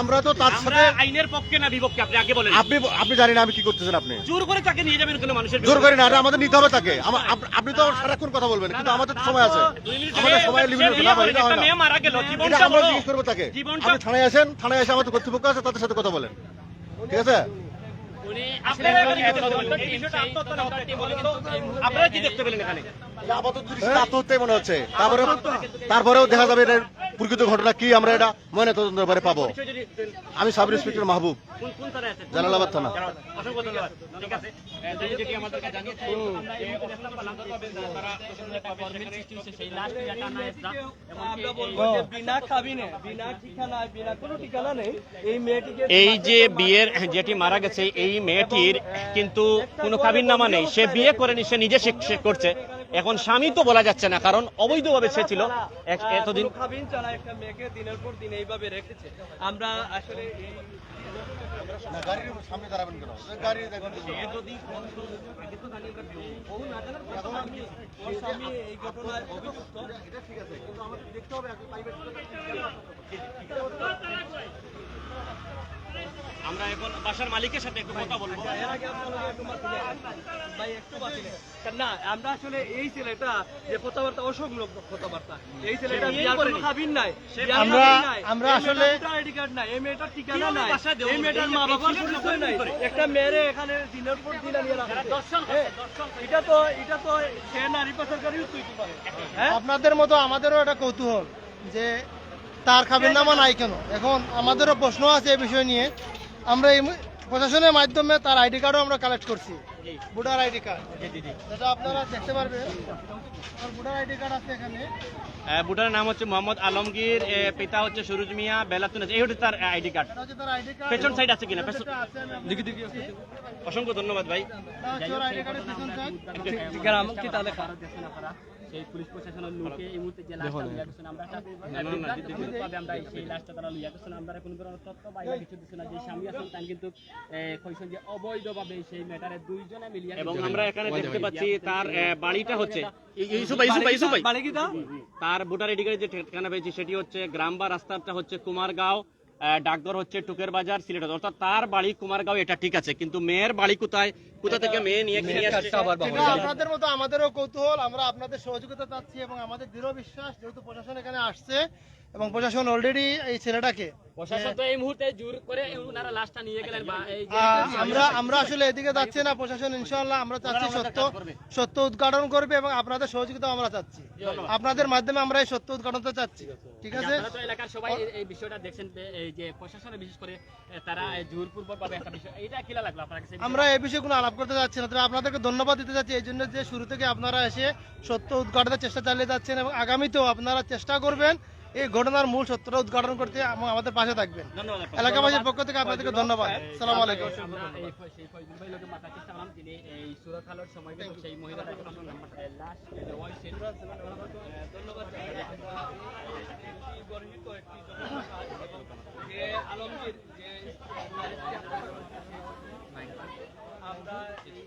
আমরা তো তার আমরা সাথে আইনের পক্ষে না বিপক্ষে, আপনি আগে বলেন। আপনি, আপনি জানি না আমি কি করতেছেন আপনি। জোর করে তাকে নিয়ে যাবেন কোনো মানুষের জোর বিরুদ্ধে? করে না, এটা আমাদের নিতে হবে তাকে। আমা-, আপ-, আপনি তো সারাক্ষণ কথা বলবেন, কিন্তু আমাদের তো সময় আছে। দুই মিনিট আমাদের সময় limit আছে। না ভাই, এটা একটা হয় না। মেয়ে মারা গেল, এটা জীবনটা আমরা বড়। জিজ্ঞেস করবো তাকে। জীবনটা আপনি থানায় আসেন, থানায় এসে আমাদের কর্তৃপক্ষ আছে, তাদের সাথে কথা বলেন, ঠিক আছে? উনি আপনারা এখানে কি দেখতে পেলেন? এই বিষয়টা আত্মহত্যা না আত্মহত্যা বলে কিন্তু এই মুহূর্তে আপনারা কি দেখতে পেলেন এখানে? এটা আপাতত দৃষ্টিতে আত্মহত্যাই মনে হচ্ছে। তারপরে, তারপরেও দেখা যাবে এটার প্রকৃত ঘটনা কি, আমরা এটা ময়নাতদন্তের পরে পাবো। আমি সাব ইন্সপেক্টর মাহবুব, কোন, কোন থানায় আছেন? জালালাবাদ থানা। অসংখ্য ধন্যবাদ। ঠিক আছে। এ, যেটি আমাদেরকে জানিয়েছে, আমরা এই মুহূর্তে চেষ্টা করলাম, তারা প্রশাসনের একটা গভর্নমেন্ট সৃষ্টি হয়েছে, সেই লাশ নিয়ে টানা হেঁচড়া। এবং আমরা এই, বলবো এই যে বিনা কাবিনে, বিনা ঠিকানায়, বিনা কোনো ঠিকানা নেই। এই মেয়েটিকে এই যে বিয়ের যেটি মারা গেছে, এই মেয়েটির কিন্তু কোনো কাবিন নামা নেই, সে বিয়ে করেনি, সে নিজে সে, সে করছে। এখন স্বামী তো বলা যাচ্ছে না, কারণ অবৈধভাবে সে ছিল এক-, এতদিন। কোনো কাবিন ছাড়া একটা মেয়েকে দিনের পর দিন এইভাবে রেখেছে। আমরা আসলে এই না, গাড়ির সামনে দাঁড়াবেন কেন? গাড়ি দেখবেন। এতদিন পর্যন্ত আগে তো জানি আমরা বিয়ে। ও না জানার পর তো আমি ওর স্বামী এই ঘটনায় অভিযুক্ত। এটা ঠিক আছে, কিন্তু আমাদের দেখতে হবে এখন প্রাইভেট। আমরা এখন বাসার মালিকের সাথে একটু কথা বলবো। এর আগে আপনার লগে একটু মারপিট হয়েছে। ভাই, একটু বাঁচিলে। না, আমরা আসলে এই ছেলেটা যে কথাবার্তা, অসংলগ্ন কথাবার্তা। এই ছেলেটা বিয়ার কোনো কাবিন নাই, বিয়ার আমরা, কাবিন নাই। আমরা এই মেয়েটার আসলে ভোটার আইডি কার্ড নাই, এই মেয়েটার ঠিকানা নাই, এই মেয়েটার মা বাবার পরিচয় নাই। একটা মেয়েরে এখানে দিনের পর দিন আনিয়ে রাখছে। হ্যাঁ, এটা তো, এটা তো সে নারী পাচারকারীও তো হইতে পারে। হ্যাঁ? আপনাদের মতো আমাদেরও একটা কৌতূহল যে তার কাবিন নামা নাই কেন। এখন আমাদেরও প্রশ্ন আছে এই বিষয় নিয়ে। আমরা এই মু-, প্রশাসনের মাধ্যমে তার আইডি কার্ডও আমরা কালেক্ট করছি, ভোটার আইডি কার্ড, যেটা আপনারা দেখতে পারবেন। তার ভোটার আইডি কার্ড আছে এখানে। আহ, ভোটারের নাম হচ্ছে মোহাম্মদ আলমগীর, এ, পিতা হচ্ছে সুরুজ মিয়া, বেলাতুন আছে। এই হচ্ছে তার আইডি কার্ড। এটা হচ্ছে তার আইডি কার্ড। পেছন সাইড আছে কিনা? পেছন। যেটা আছে আমি আপনাকে দেখি, দেখি। অসংখ্য ধন্যবাদ ভাই। এটা হচ্ছে ওর আইডি কার্ডের পেছন সাইড। গ্রাম কি তাহলে? সেই পুলিশ প্রশাসনের লোকে এই মুহূর্তে যে লাশটা লইয়া গেছেন, আমরা একটা না, না, না, না, না, না। আমরা সেই লাশটা তারা লইয়া গেছেন, আমরা কোনো ধরনের তথ্য বা ইয়া কিছু দিছে না। যে স্বামী আছেন, তাই কিন্তু, এ, কইছেন যে অবৈধভাবে সেই মেয়েটারে দুইজনে মিলিয়া এবং আমরা এখানে দেখতে পাচ্ছি তার, এ, বাড়িটা হচ্ছে, ই-, ইউসুফ ভাই, ইউসুফ ভাই, ইউসুফ ভাই। বাড়ি কিতা? তার ভোটার আইডি কার্ডে যে ঠিকানা পেয়েছি সেটি হচ্ছে গ্রাম বা রাস্তাটা হচ্ছে কুমারগাঁও, আহ, ডাকঘর হচ্ছে টুকের বাজার, সিলেট। অর্থাৎ তার বাড়ি কুমারগাঁও, এটা ঠিক আছে, কিন্তু মেয়ের বাড়ি কোথায়, কোথা থেকে মেয়ে নিয়ে, নিয়ে আসছে? আপনাদের মতো আমাদেরও কৌতূহল, আমরা আপনাদের সহযোগিতা চাচ্ছি এবং আমাদের দৃঢ় বিশ্বাস, যেহেতু প্রশাসন এখানে আসছে এবং প্রশাসন already এই ছেলেটাকে, প্রশাসন তো এই মুহূর্তে জোর করে ওনারা লাশটা নিয়ে গেলেন বা এই যে আহ, আমরা, আমরা আসলে এদিকে যাচ্ছি না, প্রশাসন ইনশাআল্লাহ আমরা চাচ্ছি সত্য, সত্য উদ্ঘাটন করবে এবং আপনাদের সহযোগিতা আমরা চাচ্ছি, আপনাদের মাধ্যমে আমরা এই সত্য উদ্ঘাটনটা চাচ্ছি। ঠিক আছে। আপনারা তো এলাকার সবাই এই, এই বিষয়টা দেখছেন যে এই যে প্রশাসনে বিশেষ করে, এ, তারা এই জোরপূর্বকভাবে একটা বিষয়, এটা কিলা লাগলো আপনার কাছে? আমরা এই বিষয়ে কোনো আলাপ করতে চাচ্ছি না, তবে আপনাদেরকে ধন্যবাদ দিতে চাচ্ছি এই জন্য যে শুরু থেকে আপনারা এসে সত্য উদ্ঘাটনের চেষ্টা চালিয়ে যাচ্ছেন এবং আগামীতেও আপনারা চেষ্টা করবেন এই ঘটনার মূল সত্যটা উদ্ঘাটন করতে এবং আমাদের পাশে থাকবেন। ধন্যবাদ আপনাকে। এলাকাবাসীর পক্ষ থেকে আপনাদেরকে ধন্যবাদ। আসসালামু আলাইকুম। আমরা এই ফ-, সেই ফয়জুল ভাই লোকে মাতার চেষ্টা করলাম, যিনি এই সুরত হালর সময় কিন্তু সেই মহিলাটাকে, এ, লাশ, এ, রয়েছে। এ, ধন্যবাদ জানাই। আমরা এই গর্বিত একটি জনতা যে আলমগীর যে আমরা এই